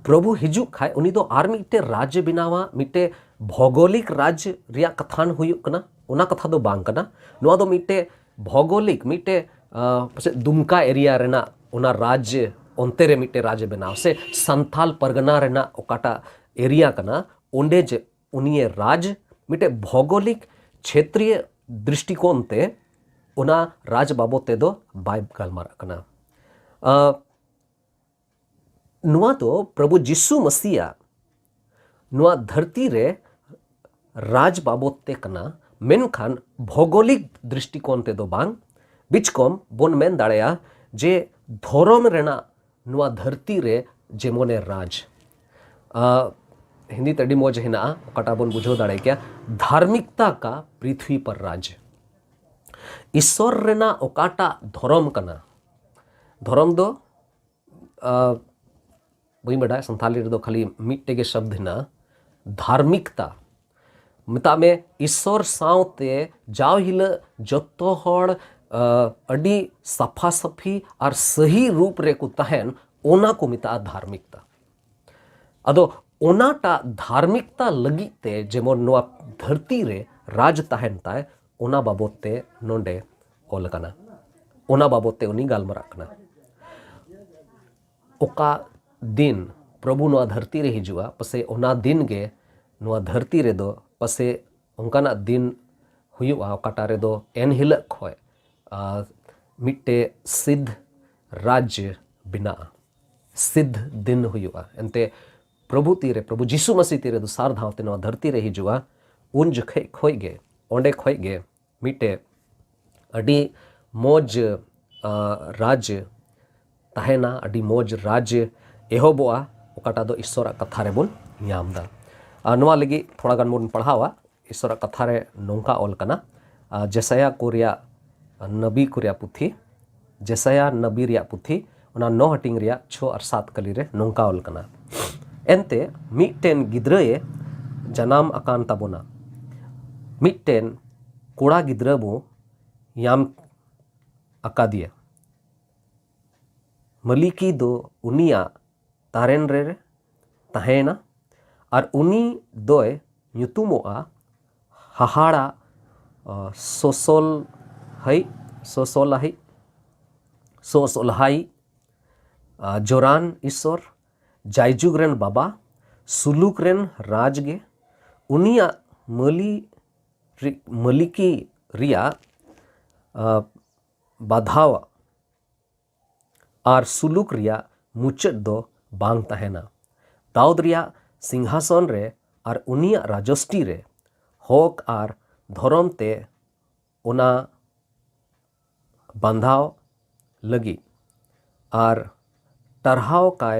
ᱯᱨᱚᱵᱷᱩ ᱦᱤᱡᱩᱜ ᱠᱷᱟᱡ, ᱩᱱᱤ ᱫᱚ ᱟᱨ ᱢᱤᱫᱴᱮᱡ ᱨᱟᱡᱽ ᱮ ᱵᱮᱱᱟᱣᱟ, ᱢᱤᱫᱴᱮᱡ ᱵᱷᱳᱜᱳᱞᱤᱠ ᱨᱟᱡᱽ ᱨᱮᱭᱟᱜ ᱠᱟᱛᱷᱟ ᱦᱩᱭᱩᱜ ᱠᱟᱱᱟ, ᱚᱱᱟ ᱠᱟᱛᱷᱟ ᱫᱚ ᱵᱟᱝ ᱠᱟᱱᱟ᱾ ᱱᱚᱣᱟ ᱫᱚ ᱢᱤᱫᱴᱮᱡ ᱵᱷᱳᱜᱳᱞᱤᱠ, ᱢᱤᱫᱴᱮᱡ, ᱟᱸ, ᱯᱟᱥᱮᱡ ᱫᱩᱢᱠᱟ ᱮᱨᱤᱭᱟ ᱨᱮᱱᱟᱜ ᱚᱱᱟ ᱨᱟᱡᱽ, ᱚᱱᱛᱮ ᱨᱮ ᱢᱤᱫᱴᱮᱡ ᱨᱟᱡᱽ ᱮ ᱵᱮᱱᱟᱣ, ᱥᱮ ᱥᱟᱱᱛᱟᱞ ᱯᱟᱨᱜᱟᱱᱟ ᱨᱮᱱᱟᱜ ᱚᱠᱟᱴᱟᱜ ᱮᱨᱤᱭᱟ ᱠᱟᱱᱟ, ᱚᱸᱰᱮ ᱡᱮ ᱩᱱᱤᱭᱮ ᱨᱟᱡᱽ, ᱢᱤᱫᱴᱮᱡ ᱵᱷᱳᱜᱳᱞᱤᱠ ᱪᱷᱮᱛᱨᱤᱭᱚ ᱫᱨᱤᱥᱴᱤᱠᱳᱱ ᱛᱮ ᱚᱱᱟ ᱨᱟᱡᱽ ᱵᱟᱵᱚᱫ ᱛᱮᱫᱚ ᱵᱟᱭ ᱜᱟᱞᱢᱟᱨᱟᱜ ᱠᱟᱱᱟ᱾ ᱟᱸ, ᱱᱚᱣᱟ ᱫᱚ ᱯᱨᱚᱵᱷᱩ ᱡᱤᱥᱩ ᱢᱟᱥᱤᱭᱟᱜ ᱱᱚᱣᱟ ᱫᱷᱟᱹᱨᱛᱤ ᱨᱮ ᱨᱟᱡᱽ ᱵᱟᱵᱚᱫ ᱛᱮ ᱠᱟᱱᱟ, ᱢᱮᱱᱠᱷᱟᱱ ᱵᱷᱳᱜᱳᱞᱤᱠ ᱫᱨᱤᱥᱴᱤᱠᱳᱱ ᱛᱮᱫᱚ ᱵᱟᱝ᱾ ᱵᱤᱪᱠᱚᱢ ᱵᱚᱱ ᱢᱮᱱ ᱫᱟᱲᱮᱭᱟᱜᱼᱟ ᱡᱮ ᱫᱷᱚᱨᱚᱢ ᱨᱮᱱᱟᱜ ᱱᱚᱣᱟ ᱫᱷᱟᱹᱨᱛᱤ ᱨᱮ ᱡᱮᱢᱚᱱᱮ ᱨᱟᱡᱽ᱾ ᱟᱸ, ᱦᱤᱱᱫᱤ ᱛᱮ ᱟᱹᱰᱤ ᱢᱚᱡᱽ ᱦᱮᱱᱟᱜᱼᱟ, ᱚᱠᱟᱴᱟᱜ ᱵᱚᱱ ᱵᱩᱡᱷᱟᱹᱣ ᱫᱟᱲᱮ ᱠᱮᱭᱟ, ᱫᱷᱟᱨᱢᱤᱠᱛᱟ ᱠᱟ ᱯᱨᱤᱛᱷᱣᱤ ᱯᱟᱨ ᱨᱟᱡᱽ᱾ ᱤᱥᱥᱚᱨ ᱨᱮᱱᱟᱜ ᱚᱠᱟᱴᱟᱜ ᱫᱷᱚᱨᱚᱢ ᱠᱟᱱᱟ, ᱫᱷᱚᱨᱚᱢ ᱫᱚ, ᱟᱸ, ᱵᱟᱹᱧ ᱵᱟᱰᱟᱭᱟ, ᱥᱟᱱᱛᱷᱟᱞᱤ ᱨᱮᱫᱚ ᱠᱷᱟᱹᱞᱤ ᱢᱤᱫᱴᱮᱡ ᱜᱮ ᱥᱚᱵᱫ ᱦᱮᱱᱟᱜᱼᱟ, ᱫᱷᱟᱨᱢᱤᱠᱛᱟ᱾ ᱢᱮᱛᱟᱜ ᱢᱮ, ᱤᱥᱥᱚᱨ ᱥᱟᱶᱛᱮ ᱡᱟᱣ ᱦᱤᱞᱳᱜ ᱡᱚᱛᱚ ᱦᱚᱲ, ᱟᱸ, ᱟᱹᱰᱤ ᱥᱟᱯᱷᱟ ᱥᱟᱹᱯᱷᱤ ᱟᱨ ᱥᱟᱹᱦᱤ ᱨᱩᱯ ᱨᱮᱠᱚ ᱛᱟᱦᱮᱱ, ᱚᱱᱟ ᱠᱚ ᱢᱮᱛᱟᱜᱼᱟ ᱫᱷᱟᱨᱢᱤᱠᱛᱟ᱾ ᱟᱫᱚ ᱚᱱᱟᱴᱟᱜ ᱫᱷᱟᱨᱢᱤᱠᱛᱟ ᱞᱟᱹᱜᱤᱫ ᱛᱮ ᱡᱮᱢᱚᱱ ᱱᱚᱣᱟ ᱫᱷᱟᱹᱨᱛᱤ ᱨᱮ ᱨᱟᱡᱽ ᱛᱟᱦᱮᱱ ᱛᱟᱭ, ᱚᱱᱟ ᱵᱟᱵᱚᱫ ᱛᱮ ᱱᱚᱰᱮ ᱚᱞ ᱟᱠᱟᱱᱟ, ᱚᱱᱟ ᱵᱟᱵᱚᱫ ᱛᱮ ᱩᱱᱤ ᱜᱟᱞᱢᱟᱨᱟᱜ ᱠᱟᱱᱟ᱾ ᱚᱠᱟ ᱫᱤᱱ ᱯᱨᱚᱵᱷᱩ ᱱᱚᱣᱟ ᱫᱷᱟᱹᱨᱛᱤ ᱨᱮ ᱦᱤᱡᱩᱜᱼᱟ, ᱯᱟᱥᱮ ᱚᱱᱟ ᱫᱤᱱ ᱜᱮ ᱱᱚᱣᱟ ᱫᱷᱟᱹᱨᱛᱤ ᱨᱮᱫᱚ ᱯᱟᱥᱮ ᱚᱱᱠᱟᱱᱟᱜ ᱫᱤᱱ ᱦᱩᱭᱩᱜᱼᱟ, ᱚᱠᱟᱴᱟᱜ ᱨᱮᱫᱚ ᱮᱱ ᱦᱤᱞᱳᱜ ᱠᱷᱚᱡ, ᱟᱨ ᱢᱤᱫᱴᱮᱡ ᱥᱤᱫᱷ ᱨᱟᱡᱽ ᱵᱮᱱᱟᱜᱼᱟ, ᱥᱤᱫᱷ ᱫᱤᱱ ᱦᱩᱭᱩᱜᱼᱟ᱾ ᱮᱱᱛᱮ ᱯᱨᱚᱵᱷᱩ ᱛᱤᱨᱮ, ᱯᱨᱚᱵᱷᱩ ᱡᱤᱥᱩ ᱢᱟᱥᱤ ᱛᱤᱨᱮ ᱫᱚᱥᱟᱨ ᱫᱷᱟᱣ ᱛᱮ ᱱᱚᱣᱟ ᱫᱷᱟᱹᱨᱛᱤ ᱨᱮ ᱦᱤᱡᱩᱜᱼᱟ, ᱩᱱ ᱡᱚᱠᱷᱮᱡ ᱠᱷᱚᱡ ᱜᱮ, ᱚᱸᱰᱮ ᱠᱷᱚᱡ ᱜᱮ ᱢᱤᱫᱴᱮᱡ ᱟᱹᱰᱤ ᱢᱚᱡᱽ, ᱟ, ᱨᱟᱡᱽ ᱛᱟᱦᱮᱱᱟ, ᱟᱹᱰᱤ ᱢᱚᱡᱽ ᱨᱟᱡᱽ ᱮᱦᱚᱵᱚᱜᱼᱟ, ᱚᱠᱟᱴᱟᱜ ᱫᱚ ᱤᱥᱥᱚᱨᱟᱜ ᱠᱟᱛᱷᱟ ᱨᱮᱵᱚᱱ ᱧᱟᱢ ᱮᱫᱟ᱾ ᱟᱨ ᱱᱚᱣᱟ ᱞᱟᱹᱜᱤᱫ ᱛᱷᱚᱲᱟ ᱜᱟᱱ ᱵᱚᱱ ᱯᱟᱲᱦᱟᱣᱟ᱾ ᱤᱥᱥᱚᱨᱟᱜ ᱠᱟᱛᱷᱟ ᱨᱮ ᱱᱚᱝᱠᱟ ᱚᱞ ᱠᱟᱱᱟ, ᱟ, ᱡᱮᱥᱟᱭᱟ ᱠᱚ ᱨᱮᱭᱟᱜ, ᱱᱟᱵᱤ ᱠᱚ ᱨᱮᱭᱟᱜ ᱯᱩᱛᱷᱤ, ᱡᱮᱥᱟᱭᱟ ᱱᱟᱵᱤ ᱨᱮᱭᱟᱜ ᱯᱩᱛᱷᱤ, ᱚᱱᱟ ᱱᱚ ᱦᱟᱹᱴᱤᱧ ᱨᱮᱭᱟᱜ ᱪᱷᱚ ᱟᱨ ᱥᱟᱛ ᱠᱟᱹᱞᱤ ᱨᱮ ᱱᱚᱝᱠᱟ ᱚᱞ ᱠᱟᱱᱟ, ᱮᱱᱛᱮ ᱢᱤᱫᱴᱮᱱ ᱜᱤᱫᱽᱨᱟᱹᱭᱮ ᱡᱟᱱᱟᱢ ᱟᱠᱟᱱ ᱛᱟᱵᱚᱱᱟ, ᱢᱤᱫᱴᱮᱱ ᱠᱚᱲᱟ ᱜᱤᱫᱽᱨᱟᱹ ᱵᱚ ᱧᱟᱢ ᱟᱠᱟᱫᱮᱭᱟ, ᱢᱟᱹᱞᱤᱠᱤ ᱫᱚ ᱩᱱᱤᱭᱟᱜ ᱛᱟᱨᱮᱱ ᱨᱮ ᱛᱟᱦᱮᱸᱭᱮᱱᱟ᱾ ᱟᱨ ᱩᱱᱤ ᱫᱚᱭ ᱧᱩᱛᱩᱢᱚᱜᱼᱟ ᱦᱟᱦᱟᱲᱟ, ᱟ, ᱥᱚᱥᱚᱞᱦᱟᱭᱤ, ᱥᱚᱥᱚᱞᱦᱟᱭᱤ, ᱥᱚᱥᱚᱞᱦᱟᱭᱤ, ᱟ, ᱡᱚᱨᱟᱱ ᱤᱥᱥᱚᱨ, ᱡᱟᱭᱡᱩᱜᱽ ᱨᱮᱱ ᱵᱟᱵᱟ, ᱥᱩᱞᱩᱠ ᱨᱮᱱ ᱨᱟᱡᱽ ᱜᱮ᱾ ᱩᱱᱤᱭᱟᱜ ᱢᱟᱹᱞᱤ-, ᱨᱤ-, ᱢᱟᱹᱞᱤᱠᱤ ᱨᱮᱭᱟᱜ, ᱟ, ᱵᱟᱫᱷᱟᱣ ᱟᱨ ᱥᱩᱞᱩᱠ ᱨᱮᱭᱟᱜ ᱢᱩᱪᱟᱹᱫ ᱫᱚ ᱵᱟᱝ ᱛᱟᱦᱮᱱᱟ᱾ ᱫᱟᱣᱩᱫ ᱨᱮᱭᱟᱜ ᱥᱤᱝᱦᱟᱥᱚᱱ ᱨᱮ ᱟᱨ ᱩᱱᱤᱭᱟᱜ ᱨᱟᱡᱚᱥᱴᱤ ᱨᱮ ᱦᱚᱠ ᱟᱨ ᱫᱷᱚᱨᱚᱢ ᱛᱮ ᱚᱱᱟ ᱵᱟᱸᱫᱷᱟᱣ ᱞᱟᱹᱜᱤᱫ ᱟᱨ ᱴᱟᱨᱦᱟᱣ ᱠᱟᱭ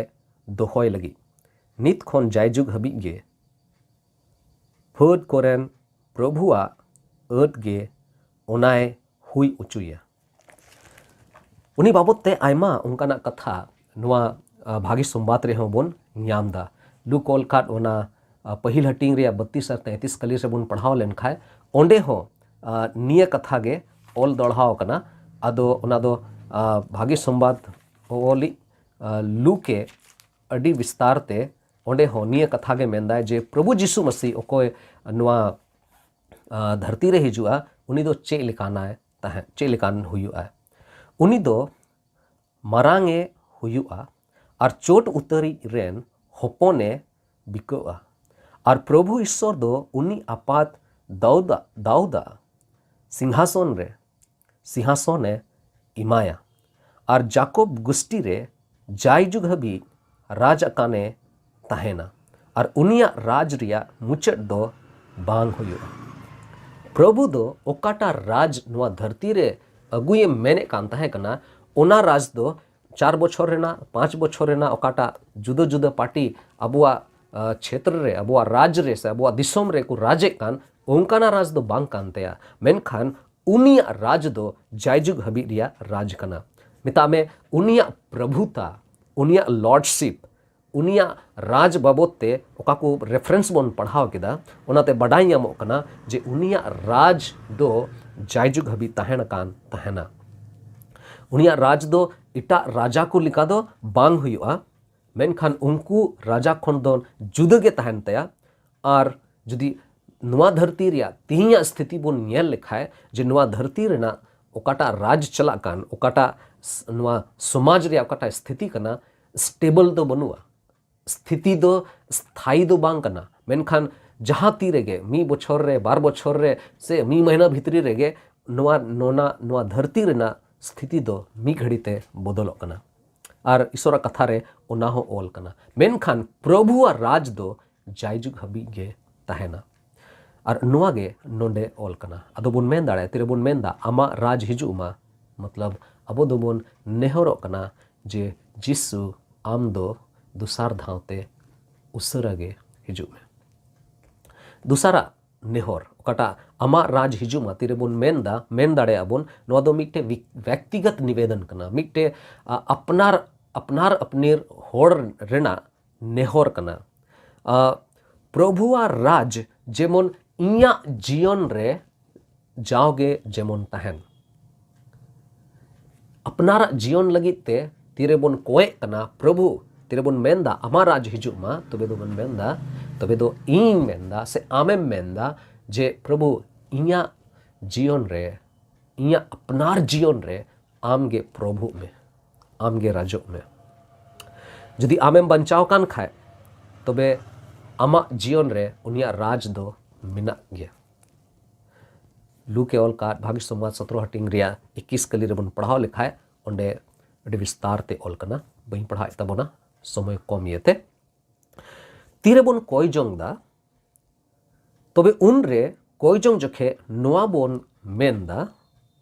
ᱫᱚᱦᱚᱭ ᱞᱟᱹᱜᱤᱫ ᱱᱤᱛ ᱠᱷᱚᱱ ᱡᱟᱭᱡᱩᱜᱽ ᱦᱟᱹᱵᱤᱡ ᱜᱮ ᱯᱷᱟᱹᱫ ᱠᱚᱨᱮᱱ ᱯᱨᱚᱵᱷᱩᱣᱟᱜ ᱟᱹᱫ ᱜᱮ ᱚᱱᱟᱭ ᱦᱩᱭ ᱚᱪᱚᱭᱟ᱾ ᱩᱱᱤ ᱵᱟᱵᱚᱛ ᱛᱮ ᱟᱭᱢᱟ ᱚᱱᱠᱟᱱᱟᱜ ᱠᱟᱛᱷᱟ ᱱᱚᱣᱟ, ᱟ, ᱵᱷᱟᱹᱜᱤ ᱥᱚᱢᱵᱟᱫ ᱨᱮᱦᱚᱸ ᱵᱚᱱ ᱧᱟᱢ ᱮᱫᱟ᱾ ᱞᱩᱠ ᱚᱞ ᱠᱟᱫ ᱚᱱᱟ, ᱟ, ᱯᱟᱹᱦᱤᱞ ᱦᱟᱹᱴᱤᱧ ᱨᱮᱭᱟᱜ ᱵᱟᱹᱛᱤᱥ ᱟᱨ ᱛᱮᱸᱛᱤᱥ ᱠᱟᱹᱞᱤ ᱨᱮᱵᱚᱱ ᱯᱟᱲᱦᱟᱣ ᱞᱮᱱᱠᱷᱟᱱ ᱚᱸᱰᱮ ᱦᱚᱸ, ᱟ, ᱱᱤᱭᱟᱹ ᱠᱟᱛᱷᱟ ᱜᱮ ᱚᱞ ᱫᱚᱦᱲᱟᱣ ᱟᱠᱟᱱᱟ᱾ ᱟᱫᱚ ᱚᱱᱟ ᱫᱚ, ᱟ, ᱵᱷᱟᱹᱜᱤ ᱥᱚᱢᱵᱟᱫ ᱚᱞᱤᱡ, ᱟ, ᱞᱩᱠᱮ ᱟᱹᱰᱤ ᱵᱤᱥᱛᱟᱨ ᱛᱮ ᱚᱸᱰᱮ ᱦᱚᱸ ᱱᱤᱭᱟᱹ ᱠᱟᱛᱷᱟ ᱜᱮ ᱢᱮᱱᱫᱟᱭ ᱡᱮ ᱯᱨᱚᱵᱷᱩ ᱡᱤᱥᱩ ᱢᱟᱹᱥᱤ ᱚᱠᱚᱭ ᱱᱚᱣᱟ, ᱟ, ᱫᱷᱟᱹᱨᱛᱤ ᱨᱮ ᱦᱤᱡᱩᱜᱼᱟ, ᱩᱱᱤ ᱫᱚ ᱪᱮᱫ ᱞᱮᱠᱟᱱᱟᱭ ᱛᱟᱦᱮᱸ, ᱪᱮᱫ ᱞᱮᱠᱟᱱ ᱦᱩᱭᱩᱜᱼᱟ? ᱩᱱᱤ ᱫᱚ ᱢᱟᱨᱟᱝ ᱮ ᱦᱩᱭᱩᱜᱼᱟ ᱟᱨ ᱪᱳᱴ ᱩᱛᱟᱹᱨᱤᱡ ᱨᱮᱱ ᱦᱚᱯᱚᱱ ᱮ ᱵᱤᱠᱟᱹᱜᱼᱟ᱾ ᱟᱨ ᱯᱨᱚᱵᱷᱩ ᱤᱥᱥᱚᱨ ᱫᱚ ᱩᱱᱤ ᱟᱯᱟᱛ ᱫᱟᱣᱩᱫᱟ, ᱫᱟᱣᱩᱫᱟ ᱥᱤᱝᱦᱟᱥᱚᱱ ᱨᱮ, ᱥᱤᱝᱦᱟᱥᱚᱱ ᱮ ᱮᱢᱟᱭᱟ᱾ ᱟᱨ ᱡᱟᱠᱚᱵ ᱜᱩᱥᱴᱤ ᱨᱮ ᱡᱟᱭᱡᱩᱜᱽ ᱦᱟᱹᱵᱤᱡ ᱨᱟᱡᱽ ᱟᱠᱟᱱ ᱮ ᱛᱟᱦᱮᱱᱟ᱾ ᱟᱨ ᱩᱱᱤᱭᱟᱜ ᱨᱟᱡᱽ ᱨᱮᱭᱟᱜ ᱢᱩᱪᱟᱹᱫ ᱫᱚ ᱵᱟᱝ ᱦᱩᱭᱩᱜᱼᱟ᱾ ᱯᱨᱚᱵᱷᱩ ᱫᱚ ᱚᱠᱟᱴᱟᱜ ᱨᱟᱡᱽ ᱱᱚᱣᱟ ᱫᱷᱟᱹᱨᱛᱤ ᱨᱮ ᱟᱹᱜᱩᱭᱮ ᱢᱮᱱᱮᱫ ᱠᱟᱱ ᱛᱟᱦᱮᱸ ᱠᱟᱱᱟ, ᱚᱱᱟ ᱨᱟᱡᱽ ᱫᱚ ᱪᱟᱨ ᱵᱚᱪᱷᱚᱨ ᱨᱮᱱᱟᱜ, ᱯᱟᱸᱪ ᱵᱚᱪᱷᱚᱨ ᱨᱮᱱᱟᱜ ᱚᱠᱟᱴᱟᱜ ᱡᱩᱫᱟᱹ ᱡᱩᱫᱟᱹ ᱯᱟᱨᱴᱤ ᱟᱵᱚᱣᱟᱜ, ᱟ, ᱪᱷᱮᱛᱨᱚ ᱨᱮ, ᱟᱵᱚᱣᱟᱜ ᱨᱟᱡᱽ ᱨᱮ ᱥᱮ ᱟᱵᱚᱣᱟᱜ ᱫᱤᱥᱚᱢ ᱨᱮ ᱠᱚ ᱨᱟᱡᱮᱫ ᱠᱟᱱ, ᱚᱱᱠᱟᱱᱟᱜ ᱨᱟᱡᱽ ᱫᱚ ᱵᱟᱝ ᱠᱟᱱ ᱛᱟᱭᱟ᱾ ᱢᱮᱱᱠᱷᱟᱱ ᱩᱱᱤᱭᱟᱜ ᱨᱟᱡᱽ ᱫᱚ ᱡᱟᱭᱡᱩᱜᱽ ᱦᱟᱹᱵᱤᱡ ᱨᱮᱭᱟᱜ ᱨᱟᱡᱽ ᱠᱟᱱᱟ᱾ ᱢᱮᱛᱟᱜ ᱢᱮ, ᱩᱱᱤᱭᱟᱜ ᱯᱨᱚᱵᱷᱩᱛᱟ, ᱩᱱᱤᱭᱟᱜ ᱞᱚᱨᱰᱥᱤᱯ, ᱩᱱᱤᱭᱟᱜ ᱨᱟᱡᱽ ᱵᱟᱵᱚᱫ ᱛᱮ ᱚᱠᱟ ᱠᱚ ᱨᱮᱯᱷᱟᱨᱮᱱᱥ ᱵᱚᱱ ᱯᱟᱲᱦᱟᱣ ᱠᱮᱫᱟ, ᱚᱱᱟᱛᱮ ᱵᱟᱰᱟᱭ ᱧᱟᱢᱚᱜ ᱠᱟᱱᱟ ᱡᱮ ᱩᱱᱤᱭᱟᱜ ᱨᱟᱡᱽ ᱫᱚ ᱡᱟᱭᱡᱩᱜᱽ ᱦᱟᱹᱵᱤᱡ ᱛᱟᱦᱮᱱ ᱠᱟᱱ ᱛᱟᱦᱮᱱᱟ᱾ ᱩᱱᱤᱭᱟᱜ ᱨᱟᱡᱽ ᱫᱚ ᱮᱴᱟᱜ ᱨᱟᱡᱟ ᱠᱚ ᱞᱮᱠᱟ ᱫᱚ ᱵᱟᱝ ᱦᱩᱭᱩᱜᱼᱟ, ᱢᱮᱱᱠᱷᱟᱱ ᱩᱱᱠᱩ ᱨᱟᱡᱟ ᱠᱷᱚᱱ ᱫᱚ ᱡᱩᱫᱟᱹ ᱜᱮ ᱛᱟᱦᱮᱱ ᱛᱟᱭᱟ᱾ ᱟᱨ ᱡᱩᱫᱤ ᱱᱚᱣᱟ ᱫᱷᱟᱹᱨᱛᱤ ᱨᱮᱭᱟᱜ ᱛᱮᱦᱮᱧᱟᱜ ᱥᱛᱷᱤᱛᱤ ᱵᱚᱱ ᱧᱮᱞ ᱞᱮᱠᱷᱟᱡ, ᱡᱮ ᱱᱚᱣᱟ ᱫᱷᱟᱹᱨᱛᱤ ᱨᱮᱱᱟᱜ ᱚᱠᱟᱴᱟᱜ ᱨᱟᱡᱽ ᱪᱟᱞᱟᱜ ᱠᱟᱱ, ᱚᱠᱟᱴᱟᱜ ᱥ-, ᱱᱚᱣᱟ ᱥᱚᱢᱟᱡᱽ ᱨᱮᱭᱟᱜ ᱚᱠᱟᱴᱟᱜ ᱥᱛᱷᱤᱛᱤ ᱠᱟᱱᱟ, ᱥᱴᱮᱵᱚᱞ ᱫᱚ ᱵᱟᱹᱱᱩᱜᱼᱟ᱾ ᱥᱛᱷᱤᱛᱤ ᱫᱚ ᱥᱛᱷᱟᱭᱤ ᱫᱚ ᱵᱟᱝ ᱠᱟᱱᱟ, ᱢᱮᱱᱠᱷᱟᱱ ᱡᱟᱦᱟᱸ ᱛᱤ ᱨᱮᱜᱮ, ᱢᱤᱫ ᱵᱚᱪᱷᱚᱨ ᱨᱮ, ᱵᱟᱨ ᱵᱚᱪᱷᱚᱨ ᱨᱮ, ᱥᱮ ᱢᱤᱫ ᱢᱟᱹᱦᱱᱟᱹ ᱵᱷᱤᱛᱨᱤ ᱨᱮᱜᱮ ᱱᱚᱣᱟ, ᱱᱚᱣᱟ, ᱱᱚᱣᱟ ᱫᱷᱟᱹᱨᱛᱤ ᱨᱮᱱᱟᱜ ᱥᱛᱷᱤᱛᱤ ᱫᱚ ᱢᱤᱫ ᱜᱷᱟᱹᱲᱤ ᱛᱮ ᱵᱚᱫᱚᱞᱚᱜ ᱠᱟᱱᱟ᱾ ᱟᱨ ᱤᱥᱚᱨᱟᱜ ᱠᱟᱛᱷᱟ ᱨᱮ ᱚᱱᱟ ᱦᱚᱸ ᱚᱞ ᱠᱟᱱᱟ, ᱢᱮᱱᱠᱷᱟᱱ ᱯᱨᱚᱵᱷᱩᱣᱟᱜ ᱨᱟᱡᱽ ᱫᱚ ᱡᱟᱭᱡᱩᱜᱽ ᱦᱟᱹᱵᱤᱡ ᱜᱮ ᱛᱟᱦᱮᱱᱟ᱾ ᱟᱨ ᱱᱚᱣᱟ ᱜᱮ ᱱᱚᱰᱮ ᱚᱞ ᱠᱟᱱᱟ᱾ ᱟᱫᱚ ᱵᱚᱱ ᱢᱮᱱ ᱫᱟᱲᱮᱭᱟᱜᱼᱟ, ᱛᱤᱨᱮᱵᱚᱱ ᱢᱮᱱ ᱮᱫᱟ, "ᱟᱢᱟᱜ ᱨᱟᱡᱽ ᱦᱤᱡᱩᱜ ᱢᱟ", ᱢᱚᱛᱞᱚᱵ ᱟᱵᱚ ᱫᱚᱵᱚᱱ ᱱᱮᱦᱚᱨᱚᱜ ᱠᱟᱱᱟ ᱡᱮ, "ᱡᱤᱥᱩ, ᱟᱢ ᱫᱚ ᱫᱚᱥᱟᱨ ᱫᱷᱟᱣ ᱛᱮ ᱩᱥᱟᱹᱨᱟ ᱜᱮ ᱦᱤᱡᱩᱜ ᱢᱮ᱾" ᱫᱚᱥᱟᱨᱟᱜ ᱱᱮᱦᱚᱨ, ᱚᱠᱟᱴᱟᱜ "ᱟᱢᱟᱜ ᱨᱟᱡᱽ ᱦᱤᱡᱩᱜ ᱢᱟ", ᱛᱤᱨᱮᱵᱚᱱ ᱢᱮᱱ ᱮᱫᱟ, ᱢᱮᱱ ᱫᱟᱲᱮᱭᱟᱜᱼᱟ ᱵᱚᱱ, ᱱᱚᱣᱟ ᱫᱚ ᱢᱤᱫᱴᱮᱡ ᱵᱤ-, ᱵᱮᱠᱛᱤᱜᱚᱛ ᱱᱤᱵᱮᱫᱚᱱ ᱠᱟᱱᱟ, ᱢᱤᱫᱴᱮᱡ, ᱟ, ᱟᱯᱱᱟᱨ, ᱟᱯᱱᱟᱨ ᱟᱯᱱᱤᱨ ᱦᱚᱲ ᱨᱮᱱᱟᱜ ᱱᱮᱦᱚᱨ ᱠᱟᱱᱟ᱾ ᱟ, ᱯᱨᱚᱵᱷᱩᱣᱟᱜ ᱨᱟᱡᱽ ᱡᱮᱢᱚᱱ ᱤᱧᱟᱹᱜ ᱡᱤᱭᱚᱱ ᱨᱮ ᱡᱟᱣᱜᱮ ᱡᱮᱢᱚᱱ ᱛᱟᱦᱮᱱ᱾ ᱟᱯᱱᱟᱨᱟᱜ ᱡᱤᱭᱚᱱ ᱞᱟᱹᱜᱤᱫ ᱛᱮ ᱛᱤᱨᱮᱵᱚᱱ ᱠᱚᱭᱮᱜ ᱠᱟᱱᱟ, ᱯᱨᱚᱵᱷᱩ, ᱛᱤᱨᱮᱵᱚᱱ ᱢᱮᱱᱫᱟ, "ᱟᱢᱟᱜ ᱨᱟᱡᱽ ᱦᱤᱡᱩᱜ ᱢᱟ", ᱛᱚᱵᱮ ᱫᱚᱵᱚᱱ ᱢᱮᱱᱫᱟ, ᱛᱚᱵᱮ ᱫᱚ ᱤᱧ ᱢᱮᱱᱫᱟ, ᱥᱮ ᱟᱢᱮᱢ ᱢᱮᱱᱫᱟ ᱡᱮ, "ᱯᱨᱚᱵᱷᱩ, ᱤᱧᱟᱹᱜ ᱡᱤᱭᱚᱱ ᱨᱮ, ᱤᱧᱟᱹᱜ ᱟᱯᱱᱟᱨ ᱡᱤᱭᱚᱱ ᱨᱮ ᱟᱢ ᱜᱮ ᱯᱨᱚᱵᱷᱩᱜ ᱢᱮ, ᱟᱢ ᱜᱮ ᱨᱟᱡᱚᱜ ᱢᱮ᱾" ᱡᱩᱫᱤ ᱟᱢᱮᱢ ᱵᱟᱧᱪᱟᱣ ᱠᱟᱱ ᱠᱷᱟᱡ, ᱛᱚᱵᱮ ᱟᱢᱟᱜ ᱡᱤᱭᱚᱱ ᱨᱮ ᱩᱱᱤᱭᱟᱜ ᱨᱟᱡᱽ ᱫᱚ ᱢᱮᱱᱟᱜ ᱜᱮᱭᱟ᱾ ᱞᱩᱠᱮ ᱚᱞ ᱠᱟᱫ ᱵᱷᱟᱹᱜᱤ ᱥᱚᱢᱵᱟᱫ ᱥᱚᱛᱨᱚ ᱦᱟᱹᱴᱤᱧ ᱨᱮᱭᱟᱜ ᱮᱠᱤᱥ ᱠᱟᱹᱞᱤ ᱨᱮᱵᱚᱱ ᱯᱟᱲᱦᱟᱣ ᱞᱮᱠᱷᱟᱡ, ᱚᱸᱰᱮ ᱟᱹᱰᱤ ᱵᱤᱥᱛᱟᱨ ᱛᱮ ᱚᱞ ᱠᱟᱱᱟ, ᱵᱟᱹᱧ ᱯᱟᱲᱦᱟᱣᱮᱫ ᱛᱟᱵᱚᱱᱟ ᱥᱚᱢᱚᱭ ᱠᱚᱢ ᱤᱭᱟᱹᱛᱮ᱾ ᱛᱤᱨᱮᱵᱚᱱ ᱠᱚᱭ ᱡᱚᱝ ᱫᱟ, ᱛᱚᱵᱮ ᱩᱱᱨᱮ ᱠᱚᱭ ᱡᱚᱝ ᱡᱚᱠᱷᱮᱡ ᱱᱚᱣᱟ ᱵᱚᱱ ᱢᱮᱱ ᱫᱟ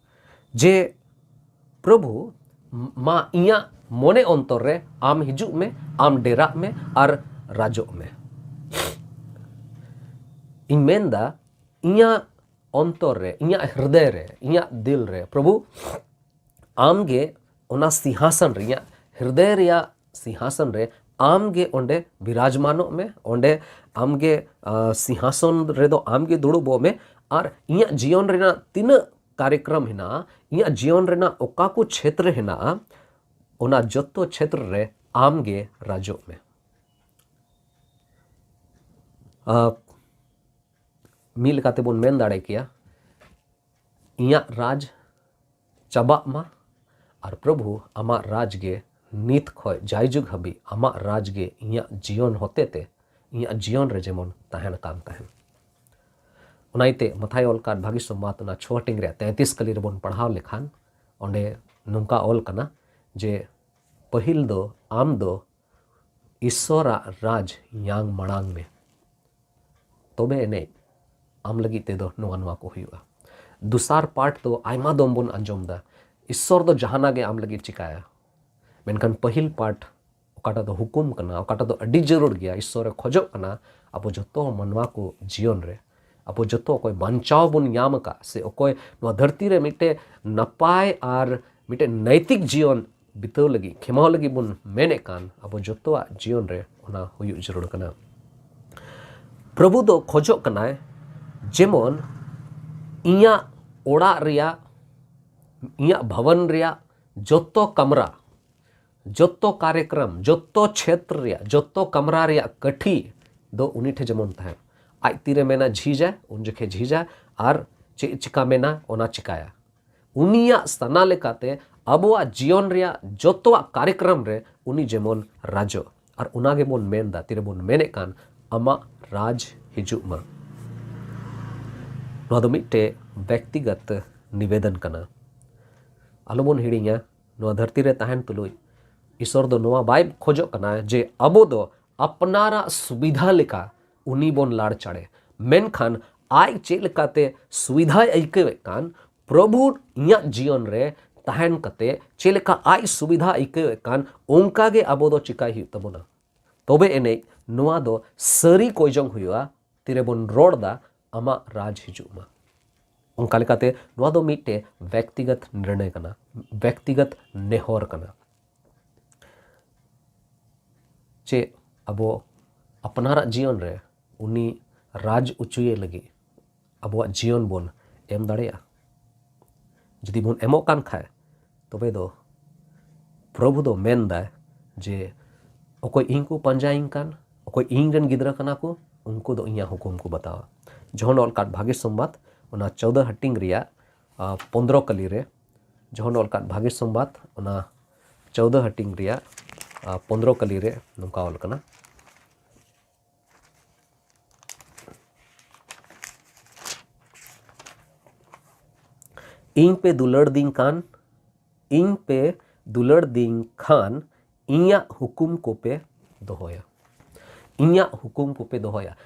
ᱡᱮ, "ᱯᱨᱚᱵᱷᱩ, ᱢᱟ ᱤᱧᱟᱹᱜ ᱢᱚᱱᱮ ᱚᱱᱛᱚᱨ ᱨᱮ ᱟᱢ ᱦᱤᱡᱩᱜ ᱢᱮ, ᱟᱢ ᱰᱮᱨᱟᱜ ᱢᱮ ᱟᱨ ᱨᱟᱡᱚᱜ ᱢᱮ᱾" ᱤᱧ ᱢᱮᱱ ᱫᱟ, ᱤᱧᱟᱹᱜ ᱚᱱᱛᱚᱨ ᱨᱮ, ᱤᱧᱟᱹᱜ ᱦᱨᱫᱚᱭ ᱨᱮ, ᱤᱧᱟᱹᱜ ᱫᱤᱞ ᱨᱮ, ᱯᱨᱚᱵᱷᱩ, ᱟᱢ ᱜᱮ ᱚᱱᱟ ᱥᱤᱝᱦᱟᱥᱚᱱ ᱨᱮ, ᱤᱧᱟᱹᱜ ᱦᱨᱫᱚᱭ ᱨᱮᱭᱟᱜ ᱥᱤᱝᱦᱟᱥᱚᱱ ᱨᱮ ᱟᱢ ᱜᱮ ᱚᱸᱰᱮ ᱵᱤᱨᱟᱡᱽᱢᱟᱱᱚᱜ ᱢᱮ, ᱚᱸᱰᱮ ᱟᱢ ᱜᱮ, ᱟ, ᱥᱤᱝᱦᱟᱥᱚᱱ ᱨᱮᱫᱚ ᱟᱢ ᱜᱮ ᱫᱩᱲᱩᱵᱚᱜ ᱢᱮ᱾ ᱟᱨ ᱤᱧᱟᱹᱜ ᱡᱤᱭᱚᱱ ᱨᱮᱱᱟᱜ ᱛᱤᱱᱟᱹᱜ ᱠᱟᱨᱭᱚᱠᱨᱚᱢ ᱦᱮᱱᱟᱜᱼᱟ, ᱤᱧᱟᱹᱜ ᱡᱤᱭᱚᱱ ᱨᱮᱱᱟᱜ ᱚᱠᱟ ᱠᱚ ᱪᱷᱮᱛᱨᱚ ᱦᱮᱱᱟᱜᱼᱟ, ᱚᱱᱟ ᱡᱚᱛᱚ ᱪᱷᱮᱛᱨᱚ ᱨᱮ ᱟᱢ ᱜᱮ ᱨᱟᱡᱚᱜ ᱢᱮ᱾ ᱟᱨ ᱢᱤᱫ ᱞᱮᱠᱟᱛᱮ ᱵᱚᱱ ᱢᱮᱱ ᱫᱟᱲᱮ ᱠᱮᱭᱟ, ᱤᱧᱟᱹᱜ ᱨᱟᱡᱽ ᱪᱟᱵᱟᱜ ᱢᱟ, ᱟᱨ ᱯᱨᱚᱵᱷᱩ, ᱟᱢᱟᱜ ᱨᱟᱡᱽ ᱜᱮ ᱱᱤᱛ ᱠᱷᱚᱱ ᱡᱟᱭᱡᱩᱜᱽ ᱦᱟᱹᱵᱤᱡ ᱟᱢᱟᱜ ᱨᱟᱡᱽ ᱜᱮ ᱤᱧᱟᱹᱜ ᱡᱤᱭᱚᱱ ᱦᱚᱛᱮᱛᱮ, ᱤᱧᱟᱹᱜ ᱡᱤᱭᱚᱱ ᱨᱮ ᱡᱮᱢᱚᱱ ᱛᱟᱦᱮᱱ ᱠᱟᱱ ᱛᱟᱦᱮᱱ᱾ ᱚᱱᱟ ᱤᱭᱟᱹᱛᱮ ᱢᱟᱛᱷᱟᱭ ᱚᱞ ᱠᱟᱫ ᱵᱷᱟᱹᱜᱤ ᱥᱚᱢᱵᱟᱫ ᱚᱱᱟ ᱪᱷᱚ ᱦᱟᱹᱴᱤᱧ ᱨᱮᱭᱟᱜ ᱛᱮᱸᱛᱤᱥ ᱠᱟᱹᱞᱤ ᱨᱮᱵᱚᱱ ᱯᱟᱲᱦᱟᱣ ᱞᱮᱠᱷᱟᱱ, ᱚᱸᱰᱮ ᱱᱚᱝᱠᱟ ᱚᱞ ᱠᱟᱱᱟ ᱡᱮ, ᱯᱟᱹᱦᱤᱞ ᱫᱚ ᱟᱢ ᱫᱚ ᱤᱥᱥᱚᱨᱟᱜ ᱨᱟᱡᱽ ᱧᱟᱢ ᱢᱟᱲᱟᱝ ᱢᱮ, ᱛᱚᱵᱮ ᱮᱱᱮᱡ ᱟᱢ ᱞᱟᱹᱜᱤᱫ ᱛᱮᱫᱚ ᱱᱚᱣᱟ, ᱱᱚᱣᱟ ᱠᱚ ᱦᱩᱭᱩᱜᱼᱟ᱾ ᱫᱚᱥᱟᱨ ᱯᱟᱴ ᱫᱚ ᱟᱭᱢᱟ ᱫᱚᱢ ᱵᱚᱱ ᱟᱸᱡᱚᱢ ᱮᱫᱟ, ᱤᱥᱥᱚᱨ ᱫᱚ ᱡᱟᱦᱟᱱᱟᱜ ᱜᱮ ᱟᱢ ᱞᱟᱹᱜᱤᱫ ᱪᱤᱠᱟᱭᱟ᱾ ᱢᱮᱱᱠᱷᱟᱱ ᱯᱟᱹᱦᱤᱞ ᱯᱟᱴ, ᱚᱠᱟᱴᱟᱜ ᱫᱚ ᱦᱩᱠᱩᱢ ᱠᱟᱱᱟ, ᱚᱠᱟᱴᱟᱜ ᱫᱚ ᱟᱹᱰᱤ ᱡᱟᱹᱨᱩᱲ ᱜᱮᱭᱟ, ᱤᱥᱥᱚᱨᱮ ᱠᱷᱚᱡᱚᱜ ᱠᱟᱱᱟ ᱟᱵᱚ ᱡᱚᱛᱚ ᱢᱟᱱᱣᱟ ᱠᱚ ᱡᱤᱭᱚᱱ ᱨᱮ, ᱟᱵᱚ ᱡᱚᱛᱚ ᱚᱠᱚᱭ ᱵᱟᱧᱪᱟᱣ ᱵᱚᱱ ᱧᱟᱢ ᱟᱠᱟᱫ, ᱥᱮ ᱚᱠᱚᱭ ᱱᱚᱣᱟ ᱫᱷᱟᱹᱨᱛᱤ ᱨᱮ ᱢᱤᱫᱴᱮᱱ ᱱᱟᱯᱟᱭ ᱟᱨ ᱢᱤᱫᱴᱮᱱ ᱱᱟᱭᱛᱤᱠ ᱡᱤᱭᱚᱱ ᱵᱤᱛᱟᱹᱣ ᱞᱟᱹᱜᱤᱫ, ᱠᱷᱮᱢᱟᱣ ᱞᱟᱹᱜᱤᱫ ᱵᱚᱱ ᱢᱮᱱᱮᱫ ᱠᱟᱱ, ᱟᱵᱚ ᱡᱚᱛᱚᱣᱟᱜ ᱡᱤᱭᱚᱱ ᱨᱮ ᱚᱱᱟ ᱦᱩᱭᱩᱜ ᱡᱟᱹᱨᱩᱲ ᱠᱟᱱᱟ᱾ ᱯᱨᱚᱵᱷᱩ ᱫᱚ ᱠᱷᱚᱡᱚᱜ ᱠᱟᱱᱟᱭ, ᱡᱮᱢᱚᱱ ᱤᱧᱟᱹᱜ ᱚᱲᱟᱜ ᱨᱮᱭᱟᱜ, ᱤᱧᱟᱹᱜ ᱵᱷᱚᱵᱚᱱ ᱨᱮᱭᱟᱜ ᱡᱚᱛᱚ ᱠᱟᱢᱨᱟ, ᱡᱚᱛᱚ ᱠᱟᱨᱭᱚᱠᱨᱚᱢ, ᱡᱚᱛᱚ ᱪᱷᱮᱛᱨᱚ ᱨᱮᱭᱟᱜ, ᱡᱚᱛᱚ ᱠᱟᱢᱨᱟ ᱨᱮᱭᱟᱜ ᱠᱟᱹᱴᱷᱤ ᱫᱚ ᱩᱱᱤ ᱴᱷᱮᱱ ᱡᱮᱢᱚᱱ ᱛᱟᱦᱮᱱ᱾ ᱟᱡ ᱛᱤᱨᱮ ᱢᱮᱱᱟ ᱡᱷᱤᱡᱟ, ᱩᱱ ᱡᱚᱠᱷᱮᱡ ᱡᱷᱤᱡᱟ, ᱟᱨ ᱪᱮᱫ ᱪᱤᱠᱟ ᱢᱮᱱᱟ, ᱚᱱᱟ ᱪᱤᱠᱟᱭᱟ᱾ ᱩᱱᱤᱭᱟᱜ ᱥᱟᱱᱟ ᱞᱮᱠᱟᱛᱮ ᱟᱵᱚᱣᱟᱜ ᱡᱤᱭᱚᱱ ᱨᱮᱭᱟᱜ ᱡᱚᱛᱚᱣᱟᱜ ᱠᱟᱨᱭᱚᱠᱨᱚᱢ ᱨᱮ ᱩᱱᱤ ᱡᱮᱢᱚᱱ ᱨᱟᱡᱚᱜ᱾ ᱟᱨ ᱚᱱᱟ ᱜᱮᱵᱚᱱ ᱢᱮᱱ ᱮᱫᱟ, ᱛᱤᱨᱮᱵᱚᱱ ᱢᱮᱱᱮᱫ ᱠᱟᱱ, "ᱟᱢᱟᱜ ᱨᱟᱡᱽ ᱦᱤᱡᱩᱜ ᱢᱟ᱾" ᱱᱚᱣᱟ ᱫᱚ ᱢᱤᱫᱴᱮᱡ ᱵᱮᱠᱛᱤᱜᱚᱛ ᱱᱤᱵᱮᱫᱚᱱ ᱠᱟᱱᱟ᱾ ᱟᱞᱚᱵᱚᱱ ᱦᱤᱲᱤᱧᱟ, ᱱᱚᱣᱟ ᱫᱷᱟᱹᱨᱛᱤ ᱨᱮ ᱛᱟᱦᱮᱱ ᱛᱩᱞᱩᱡ ᱤᱥᱚᱨ ᱫᱚ ᱱᱚᱣᱟ ᱵᱟᱭ ᱠᱷᱚᱡᱚᱜ ᱠᱟᱱᱟ ᱡᱮ ᱟᱵᱚ ᱫᱚ ᱟᱯᱱᱟᱨᱟᱜ ᱥᱩᱵᱤᱫᱷᱟ ᱞᱮᱠᱟ ᱩᱱᱤ ᱵᱚᱱ ᱞᱟᱲ ᱪᱟᱲᱮ, ᱢᱮᱱᱠᱷᱟᱱ ᱟᱡ ᱪᱮᱫ ᱞᱮᱠᱟᱛᱮ ᱥᱩᱵᱤᱫᱷᱟᱭ ᱟᱹᱭᱠᱟᱹᱣᱮᱫ ᱠᱟᱱ, ᱯᱨᱚᱵᱷᱩ ᱤᱧᱟᱹᱜ ᱡᱤᱭᱚᱱ ᱨᱮ ᱛᱟᱦᱮᱱ ᱠᱟᱛᱮ ᱪᱮᱫ ᱞᱮᱠᱟ ᱟᱡ ᱥᱩᱵᱤᱫᱷᱟ ᱟᱹᱭᱠᱟᱹᱣᱮᱫ ᱠᱟᱱ, ᱚᱱᱠᱟ ᱜᱮ ᱟᱵᱚ ᱫᱚ ᱪᱤᱠᱟᱭ ᱦᱩᱭᱩᱜ ᱛᱟᱵᱚᱱᱟ᱾ ᱛᱚᱵᱮ ᱮᱱᱮᱡ ᱱᱚᱣᱟ ᱫᱚ ᱥᱟᱹᱨᱤ ᱠᱚᱭᱡᱚᱝ ᱦᱩᱭᱩᱜᱼᱟ, ᱛᱤᱨᱮᱵᱚᱱ ᱨᱚᱲ ᱫᱟ, "ᱟᱢᱟᱜ ᱨᱟᱡᱽ ᱦᱤᱡᱩᱜ ᱢᱟ᱾" ᱚᱱᱠᱟ ᱞᱮᱠᱟᱛᱮ ᱱᱚᱣᱟ ᱫᱚ ᱢᱤᱫᱴᱮᱡ ᱵᱮᱠᱛᱤᱜᱚᱛ ᱱᱤᱨᱬᱚᱭ ᱠᱟᱱᱟ, ᱵᱮᱠᱛᱤᱜᱚᱛ ᱱᱮᱦᱚᱨ ᱠᱟᱱᱟ᱾ ᱪᱮ ᱟᱵᱚ ᱟᱯᱱᱟᱨᱟᱜ ᱡᱤᱭᱚᱱ ᱨᱮ ᱩᱱᱤ ᱨᱟᱡᱽ ᱚᱪᱚᱭᱮ ᱞᱟᱹᱜᱤᱫ ᱟᱵᱚᱣᱟᱜ ᱡᱤᱭᱚᱱ ᱵᱚᱱ ᱮᱢ ᱫᱟᱲᱮᱭᱟᱜᱼᱟ? ᱡᱩᱫᱤ ᱵᱚᱱ ᱮᱢᱚᱜ ᱠᱟᱱ ᱠᱷᱟᱡ, ᱛᱚᱵᱮ ᱫᱚ ᱯᱨᱚᱵᱷᱩ ᱫᱚ ᱢᱮᱱ ᱫᱟᱭ ᱡᱮ ᱚᱠᱚᱭ ᱤᱧ ᱠᱚ ᱯᱟᱸᱡᱟᱭᱤᱧ ᱠᱟᱱ, ᱚᱠᱚᱭ ᱤᱧ ᱨᱮᱱ ᱜᱤᱫᱽᱨᱟᱹ ᱠᱟᱱᱟ ᱠᱚ, ᱩᱱᱠᱩ ᱫᱚ ᱤᱧᱟᱹᱜ ᱦᱩᱠᱩᱢ ᱠᱚ ᱵᱟᱛᱟᱣᱟ᱾ ᱡᱚᱦᱚᱱ ᱚᱞ ᱠᱟᱫ ᱵᱷᱟᱹᱜᱤ ᱥᱚᱢᱵᱟᱫ, ᱚᱱᱟ ᱪᱳᱫᱫᱚ ᱦᱟᱹᱴᱤᱧ ᱨᱮᱭᱟᱜ, ᱟ, ᱯᱚᱱᱫᱽᱨᱚ ᱠᱟᱹᱞᱤ ᱨᱮ, ᱡᱚᱦᱚᱱ ᱚᱞ ᱠᱟᱫ ᱵᱷᱟᱹᱜᱤ ᱥᱚᱢᱵᱟᱫ, ᱚᱱᱟ ᱪᱳᱫᱫᱚ ᱦᱟᱹᱴᱤᱧ ᱨᱮᱭᱟᱜ, ᱟ, ᱯᱚᱱᱫᱽᱨᱚ ᱠᱟᱹᱞᱤ ᱨᱮ ᱱᱚᱝᱠᱟ ᱚᱞ ᱠᱟᱱᱟ, ᱤᱧ ᱯᱮ ᱫᱩᱞᱟᱹᱲ ᱫᱤᱧ ᱠᱟᱱ, ᱤᱧ ᱯᱮ ᱫᱩᱞᱟᱹᱲ ᱫᱤᱧ ᱠᱷᱟᱱ, ᱤᱧᱟᱹᱜ ᱦᱩᱠᱩᱢ ᱠᱚᱯᱮ ᱫᱚᱦᱚᱭᱟ᱾ ᱤᱧᱟᱹᱜ ᱦᱩᱠᱩᱢ ᱠᱚᱯᱮ ᱫᱚᱦᱚᱭᱟ᱾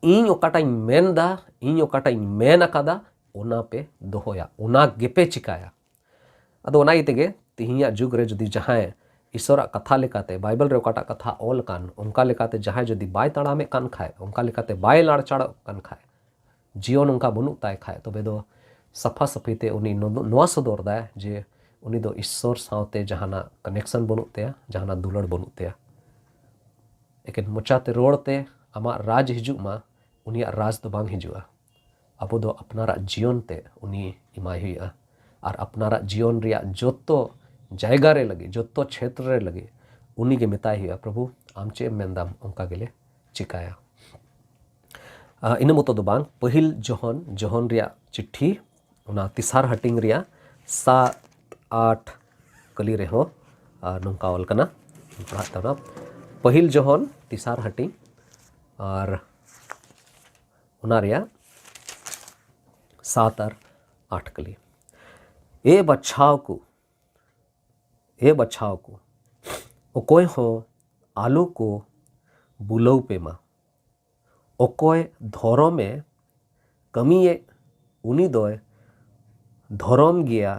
ᱤᱧ ᱚᱠᱟᱴᱟᱜ ᱤᱧ ᱢᱮᱱ ᱫᱟ, ᱤᱧ ᱚᱠᱟᱴᱟᱜ ᱤᱧ ᱢᱮᱱ ᱟᱠᱟᱫᱟ, ᱚᱱᱟ ᱯᱮ ᱫᱚᱦᱚᱭᱟ, ᱚᱱᱟ ᱜᱮᱯᱮ ᱪᱤᱠᱟᱭᱟ᱾ ᱟᱫᱚ ᱚᱱᱟ ᱤᱭᱟᱹ ᱛᱮᱜᱮ ᱛᱮᱦᱮᱧᱟᱜ ᱡᱩᱜᱽ ᱨᱮ ᱡᱩᱫᱤ ᱡᱟᱦᱟᱸᱭ ᱤᱥᱚᱨᱟᱜ ᱠᱟᱛᱷᱟ ᱞᱮᱠᱟᱛᱮ, ᱵᱟᱭᱵᱮᱞ ᱨᱮ ᱚᱠᱟᱴᱟᱜ ᱠᱟᱛᱷᱟ ᱚᱞ ᱟᱠᱟᱱ, ᱚᱱᱠᱟ ᱞᱮᱠᱟᱛᱮ ᱡᱟᱦᱟᱸᱭ ᱡᱩᱫᱤ ᱵᱟᱭ ᱛᱟᱲᱟᱢᱮᱫ ᱠᱟᱱ ᱠᱷᱟᱡ, ᱚᱱᱠᱟ ᱞᱮᱠᱟᱛᱮ ᱵᱟᱭ ᱞᱟᱲᱪᱟᱲᱚᱜ ᱠᱟᱱ ᱠᱷᱟᱡ, ᱡᱤᱭᱚᱱ ᱚᱱᱠᱟ ᱵᱟᱹᱱᱩᱜ ᱛᱟᱭ ᱠᱷᱟᱡ, ᱛᱚᱵᱮ ᱫᱚ ᱥᱟᱯᱷᱟ ᱥᱟᱹᱯᱷᱤ ᱛᱮ ᱩᱱᱤ ᱱᱚ-, ᱱᱚᱣᱟ ᱥᱚᱫᱚᱨ ᱫᱟᱭ ᱡᱮ ᱩᱱᱤ ᱫᱚ ᱤᱥᱥᱚᱨ ᱥᱟᱶᱛᱮ ᱡᱟᱦᱟᱱᱟᱜ connection ᱵᱟᱹᱱᱩᱜ ᱛᱟᱭᱟ, ᱡᱟᱦᱟᱱᱟᱜ ᱫᱩᱞᱟᱹᱲ ᱵᱟᱹᱱᱩᱜ ᱛᱟᱭᱟ᱾ ᱮᱠᱮᱱ ᱢᱚᱪᱟᱛᱮ ᱨᱚᱲ ᱛᱮ ᱟᱢᱟᱜ ᱨᱟᱡᱽ ᱦᱤᱡᱩᱜ ᱢᱟ, ᱩᱱᱤᱭᱟᱜ ᱨᱟᱡᱽ ᱫᱚ ᱵᱟᱝ ᱦᱤᱡᱩᱜᱼᱟ᱾ ᱟᱵᱚ ᱫᱚ ᱟᱯᱱᱟᱨᱟᱜ ᱡᱤᱭᱚᱱ ᱛᱮ ᱩᱱᱤ ᱮᱢᱟᱭ ᱦᱩᱭᱩᱜᱼᱟ᱾ ᱟᱨ ᱟᱯᱱᱟᱨᱟᱜ ᱡᱤᱭᱚᱱ ᱨᱮᱭᱟᱜ ᱡᱚᱛᱚ ᱡᱟᱭᱜᱟ ᱨᱮ ᱞᱟᱹᱜᱤᱫ, ᱡᱚᱛᱚ ᱪᱷᱮᱛᱨᱚ ᱨᱮ ᱞᱟᱹᱜᱤᱫ ᱩᱱᱤ ᱜᱮ ᱢᱮᱛᱟᱭ ᱦᱩᱭᱩᱜᱼᱟ, "ᱯᱨᱚᱵᱷᱩ, ᱟᱢ ᱪᱮᱫ ᱮᱢ ᱢᱮᱱᱫᱟᱢ, ᱚᱱᱠᱟ ᱜᱮᱞᱮ ᱪᱤᱠᱟᱭᱟ᱾" ᱟ, ᱤᱱᱟᱹ ᱢᱚᱛᱚ ᱫᱚ ᱵᱟᱝ, ᱯᱟᱹᱦᱤᱞ ᱡᱚᱦᱚᱱ, ᱡᱚᱦᱚᱱ ᱨᱮᱭᱟᱜ ᱪᱤᱴᱷᱤ, ᱚᱱᱟ ᱛᱮᱥᱟᱨ ᱦᱟᱹᱴᱤᱧ ᱨᱮᱭᱟᱜ ᱥᱟᱛ, ᱟᱴ ᱠᱟᱹᱞᱤ ᱨᱮᱦᱚᱸ, ᱟ, ᱱᱚᱝᱠᱟ ᱚᱞ ᱠᱟᱱᱟ, ᱯᱟᱲᱦᱟᱜ ᱛᱟᱵᱚᱱᱟ᱾ ᱯᱟᱹᱦᱤᱞ ᱡᱚᱦᱚᱱ ᱛᱮᱥᱟᱨ ᱦᱟᱹᱴᱤᱧ ᱟᱨ ᱚᱱᱟ ᱨᱮᱭᱟᱜ ᱥᱟᱛ ᱟᱨ ᱟᱴ ᱠᱟᱹᱞᱤ᱾ ᱮ ᱵᱟᱪᱷᱟᱣ ᱠᱚ, ᱮ ᱵᱟᱪᱷᱟᱣ ᱠᱚ, ᱚᱠᱚᱭ ᱦᱚᱸ ᱟᱞᱚ ᱠᱚ ᱵᱩᱞᱟᱹᱣ ᱯᱮ ᱢᱟ᱾ ᱚᱠᱚᱭ ᱫᱷᱚᱨᱚᱢᱮ ᱠᱟᱹᱢᱤᱭᱮᱫ, ᱩᱱᱤ ᱫᱚᱭ ᱫᱷᱚᱨᱚᱢ ᱜᱮᱭᱟ,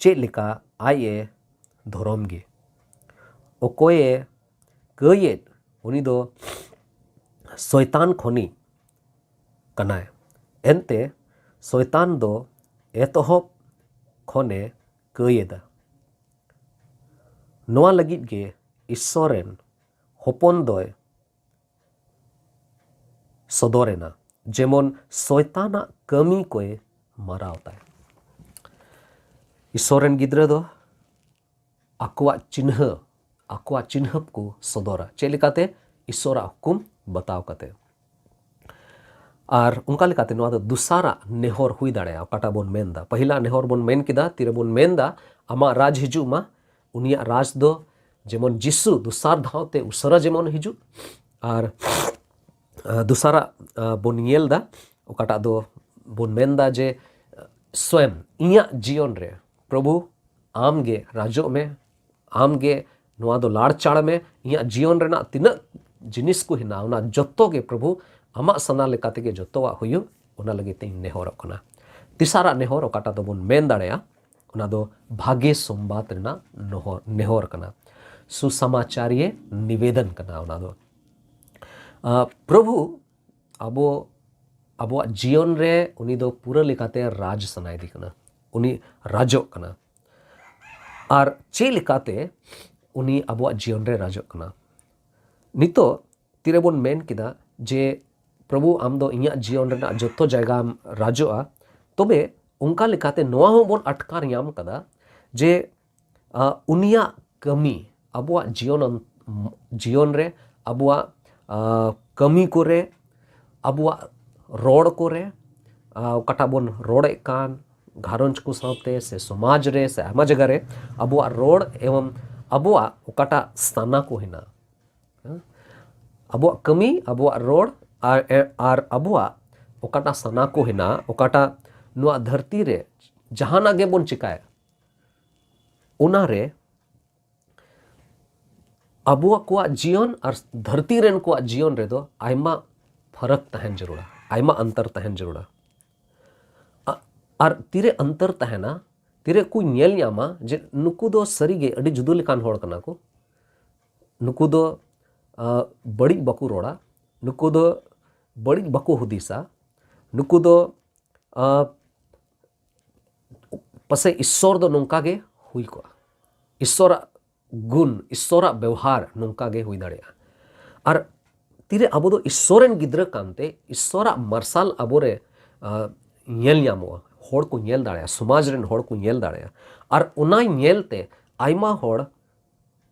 ᱪᱮᱫ ᱞᱮᱠᱟ ᱟᱡ ᱮ ᱫᱷᱚᱨᱚᱢ ᱜᱮ᱾ ᱚᱠᱚᱭᱮ ᱠᱟᱹᱭᱮᱫ, ᱩᱱᱤ ᱫᱚ ᱥᱚᱭᱛᱟᱱ ᱠᱷᱚᱱᱤᱡ ᱠᱟᱱᱟᱭ᱾ ᱮᱱᱛᱮ ᱥᱚᱭᱛᱟᱱ ᱫᱚ ᱮᱛᱚᱦᱚᱵ ᱠᱷᱚᱱᱮ ᱠᱟᱹᱭ ᱮᱫᱟ᱾ ᱱᱚᱣᱟ ᱞᱟᱹᱜᱤᱫ ᱜᱮ ᱤᱥᱥᱚᱨ ᱨᱮᱱ ᱦᱚᱯᱚᱱ ᱫᱚᱭ ᱥᱚᱫᱚᱨ ᱮᱱᱟ, ᱡᱮᱢᱚᱱ ᱥᱚᱭᱛᱟᱱᱟᱜ ᱠᱟᱹᱢᱤ ᱠᱚᱭ ᱢᱟᱨᱟᱣ ᱛᱟᱭ᱾ ᱤᱥᱥᱚᱨ ᱨᱮᱱ ᱜᱤᱫᱽᱨᱟᱹ ᱫᱚ ᱟᱠᱚᱣᱟᱜ ᱪᱤᱱᱦᱟᱹ, ᱟᱠᱚᱣᱟᱜ ᱪᱤᱱᱦᱟᱹᱯ ᱠᱚ ᱥᱚᱫᱚᱨᱟ᱾ ᱪᱮᱫ ᱞᱮᱠᱟᱛᱮ? ᱤᱥᱚᱨᱟᱜ ᱦᱩᱠᱩᱢ ᱵᱟᱛᱟᱣ ᱠᱟᱛᱮ᱾ ᱟᱨ ᱚᱱᱠᱟ ᱞᱮᱠᱟᱛᱮ ᱱᱚᱣᱟ ᱫᱚ ᱫᱚᱥᱟᱨᱟᱜ ᱱᱮᱦᱚᱨ ᱦᱩᱭ ᱫᱟᱲᱮᱭᱟᱜᱼᱟ, ᱚᱠᱟᱴᱟᱜ ᱵᱚᱱ ᱢᱮᱱ ᱮᱫᱟ᱾ ᱯᱟᱹᱦᱤᱞᱟᱜ ᱱᱮᱦᱚᱨ ᱵᱚᱱ ᱢᱮᱱ ᱠᱮᱫᱟ, ᱛᱤᱨᱮᱵᱚᱱ ᱢᱮᱱ ᱮᱫᱟ, "ᱟᱢᱟᱜ ᱨᱟᱡᱽ ᱦᱤᱡᱩᱜ ᱢᱟ", ᱩᱱᱤᱭᱟᱜ ᱨᱟᱡᱽ ᱫᱚ ᱡᱮᱢᱚᱱ ᱡᱤᱥᱩ ᱫᱚᱥᱟᱨ ᱫᱷᱟᱣ ᱛᱮ ᱩᱥᱟᱹᱨᱟ ᱡᱮᱢᱚᱱ ᱦᱤᱡᱩᱜ, ᱟᱨ ᱟᱸ, ᱫᱚᱥᱟᱨᱟᱜ, ᱟᱸ, ᱵᱚᱱ ᱧᱮᱞ ᱮᱫᱟ, ᱚᱠᱟᱴᱟᱜ ᱫᱚ ᱵᱚᱱ ᱢᱮᱱ ᱮᱫᱟ ᱡᱮ, ᱥᱚᱭᱮᱢ ᱤᱧᱟᱹᱜ ᱡᱤᱭᱚᱱ ᱨᱮ, ᱯᱨᱚᱵᱷᱩ, ᱟᱢ ᱜᱮ ᱨᱟᱡᱚᱜ ᱢᱮ, ᱟᱢ ᱜᱮ ᱱᱚᱣᱟ ᱫᱚ ᱞᱟᱲᱪᱟᱲ ᱢᱮ, ᱤᱧᱟᱹᱜ ᱡᱤᱭᱚᱱ ᱨᱮᱱᱟᱜ ᱛᱤᱱᱟᱹᱜ ᱡᱤᱱᱤᱥ ᱠᱚ ᱦᱮᱱᱟᱜᱼᱟ, ᱚᱱᱟ ᱡᱚᱛᱚ ᱜᱮ, ᱯᱨᱚᱵᱷᱩ, ᱟᱢᱟᱜ ᱥᱟᱱᱟ ᱞᱮᱠᱟ ᱛᱮᱜᱮ ᱡᱚᱛᱚᱣᱟᱜ ᱦᱩᱭᱩᱜ, ᱚᱱᱟ ᱞᱟᱹᱜᱤᱫ ᱛᱮ ᱤᱧ ᱱᱮᱦᱚᱨᱚᱜ ᱠᱟᱱᱟ᱾ ᱛᱮᱥᱟᱨᱟᱜ ᱱᱮᱦᱚᱨ, ᱚᱠᱟᱴᱟᱜ ᱫᱚᱵᱚᱱ ᱢᱮᱱ ᱫᱟᱲᱮᱭᱟᱜᱼᱟ, ᱚᱱᱟ ᱫᱚ ᱵᱷᱟᱜᱮ ᱥᱚᱢᱵᱟᱫ ᱨᱮᱱᱟᱜ ᱱᱚᱦᱚᱨ, ᱱᱮᱦᱚᱨ ᱠᱟᱱᱟ, ᱥᱩᱥᱟᱢᱟᱪᱟᱨᱤᱭᱟᱹ ᱱᱤᱵᱮᱫᱚᱱ ᱠᱟᱱᱟ ᱚᱱᱟ ᱫᱚ᱾ ᱟᱸ, ᱯᱨᱚᱵᱷᱩ ᱟᱵᱚ, ᱟᱵᱚᱣᱟᱜ ᱡᱤᱭᱚᱱ ᱨᱮ ᱩᱱᱤ ᱫᱚ ᱯᱩᱨᱟᱹ ᱞᱮᱠᱟᱛᱮ ᱨᱟᱡᱽ ᱥᱟᱱᱟᱭᱮᱫᱮ ᱠᱟᱱᱟ, ᱩᱱᱤ ᱨᱟᱡᱚᱜ ᱠᱟᱱᱟ᱾ ᱟᱨ ᱪᱮᱫ ᱞᱮᱠᱟᱛᱮ ᱩᱱᱤ ᱟᱵᱚᱣᱟᱜ ᱡᱤᱭᱚᱱ ᱨᱮ ᱨᱟᱡᱚᱜ ᱠᱟᱱᱟ? ᱱᱤᱛᱚᱜ ᱛᱤᱨᱮᱵᱚᱱ ᱢᱮᱱ ᱠᱮᱫᱟ ᱡᱮ, "ᱯᱨᱚᱵᱷᱩ, ᱟᱢ ᱫᱚ ᱤᱧᱟᱹᱜ ᱡᱤᱭᱚᱱ ᱨᱮᱱᱟᱜ ᱡᱚᱛᱚ ᱡᱟᱭᱜᱟᱢ ᱨᱟᱡᱚᱜᱼᱟ", ᱛᱚᱵᱮ ᱚᱱᱠᱟ ᱞᱮᱠᱟᱛᱮ ᱱᱚᱣᱟ ᱦᱚᱸᱵᱚᱱ ᱟᱴᱠᱟᱨ ᱧᱟᱢ ᱠᱟᱫᱟ ᱡᱮ, ᱟᱸ, ᱩᱱᱤᱭᱟᱜ ᱠᱟᱹᱢᱤ ᱟᱵᱚᱣᱟᱜ ᱡᱤᱭᱚᱱ, ᱡᱤᱭᱚᱱ ᱨᱮ, ᱟᱵᱚᱣᱟᱜ, ᱟᱸ, ᱠᱟᱹᱢᱤ ᱠᱚᱨᱮ, ᱟᱵᱚᱣᱟᱜ ᱨᱚᱲ ᱠᱚᱨᱮ, ᱟᱸ, ᱚᱠᱟᱴᱟᱜ ᱵᱚᱱ ᱨᱚᱲᱮᱫ ᱠᱟᱱ, ᱜᱷᱟᱨᱚᱸᱡᱽ ᱠᱚ ᱥᱟᱶᱛᱮ ᱥᱮ ᱥᱚᱢᱟᱡᱽ ᱨᱮ ᱥᱮ ᱟᱭᱢᱟ ᱡᱟᱭᱜᱟ ᱨᱮ ᱟᱵᱚᱣᱟᱜ ᱨᱚᱲ ᱮᱵᱚᱝ ᱟᱵᱚᱣᱟᱜ ᱚᱠᱟᱴᱟᱜ ᱥᱟᱱᱟ ᱠᱚ ᱦᱮᱱᱟᱜᱼᱟ, ᱦᱮᱸ? ᱟᱵᱚᱣᱟᱜ ᱠᱟᱹᱢᱤ, ᱟᱵᱚᱣᱟᱜ ᱨᱚᱲ ᱟᱨ, ᱟᱨ ᱟᱵᱚᱣᱟᱜ ᱚᱠᱟᱴᱟᱜ ᱥᱟᱱᱟ ᱠᱚ ᱦᱮᱱᱟᱜᱼᱟ, ᱚᱠᱟᱴᱟᱜ ᱱᱚᱣᱟ ᱫᱷᱟᱹᱨᱛᱤ ᱨᱮ ᱡᱟᱦᱟᱱᱟᱜ ᱜᱮᱵᱚᱱ ᱪᱮᱠᱟᱭᱟ, ᱚᱱᱟᱨᱮ ᱟᱵᱚᱣᱟᱜ ᱠᱚᱣᱟᱜ ᱡᱤᱭᱚᱱ ᱟᱨ ᱫᱷᱟᱹᱨᱛᱤ ᱨᱮᱱ ᱠᱚᱣᱟᱜ ᱡᱤᱭᱚᱱ ᱨᱮᱫᱚ ᱟᱭᱢᱟ ᱯᱷᱟᱨᱟᱠ ᱛᱟᱦᱮᱱ ᱡᱟᱹᱨᱩᱲᱟ, ᱟᱭᱢᱟ ᱚᱱᱛᱚᱨ ᱛᱟᱦᱮᱱ ᱡᱟᱹᱨᱩᱲᱟ᱾ ᱟ-, ᱟᱨ ᱛᱤᱨᱮ ᱚᱱᱛᱚᱨ ᱛᱟᱦᱮᱱᱟ, ᱛᱤᱨᱮ ᱠᱚ ᱧᱮᱞ ᱧᱟᱢᱟ ᱡᱮ ᱱᱩᱠᱩ ᱫᱚ ᱥᱟᱹᱨᱤᱜᱮ ᱟᱹᱰᱤ ᱡᱩᱫᱟᱹ ᱞᱮᱠᱟᱱ ᱦᱚᱲ ᱠᱟᱱᱟ ᱠᱚ, ᱱᱩᱠᱩ ᱫᱚ, ᱟ, ᱵᱟᱹᱲᱤᱡ ᱵᱟᱠᱚ ᱨᱚᱲᱟ, ᱱᱩᱠᱩ ᱫᱚ ᱵᱟᱹᱲᱤᱡ ᱵᱟᱠᱚ ᱦᱩᱫᱤᱥᱟ, ᱱᱩᱠᱩ ᱫᱚ, ᱟ, ᱯᱟᱥᱮᱡ ᱤᱥᱥᱚᱨ ᱫᱚ ᱱᱚᱝᱠᱟ ᱜᱮ ᱦᱩᱭ ᱠᱚᱜᱼᱟ, ᱤᱥᱥᱚᱨᱟᱜ ᱜᱩᱱ, ᱤᱥᱥᱚᱨᱟᱜ ᱵᱮᱣᱦᱟᱨ ᱱᱚᱝᱠᱟ ᱜᱮ ᱦᱩᱭ ᱫᱟᱲᱮᱭᱟᱜᱼᱟ᱾ ᱟᱨ ᱛᱤᱨᱮ ᱟᱵᱚ ᱫᱚ ᱤᱥᱥᱚᱨ ᱨᱮᱱ ᱜᱤᱫᱽᱨᱟᱹ ᱠᱟᱱᱛᱮ ᱤᱥᱥᱚᱨᱟᱜ ᱢᱟᱨᱥᱟᱞ ᱟᱵᱚᱨᱮ, ᱟ, ᱧᱮᱞ ᱧᱟᱢᱚᱜᱼᱟ, ᱦᱚᱲ ᱠᱚ ᱧᱮᱞ ᱫᱟᱲᱮᱭᱟᱜᱼᱟ, ᱥᱚᱢᱟᱡᱽ ᱨᱮᱱ ᱦᱚᱲ ᱠᱚ ᱧᱮᱞ ᱫᱟᱲᱮᱭᱟᱜᱼᱟ᱾ ᱟᱨ ᱚᱱᱟ ᱧᱮᱞ ᱛᱮ ᱟᱭᱢᱟ ᱦᱚᱲ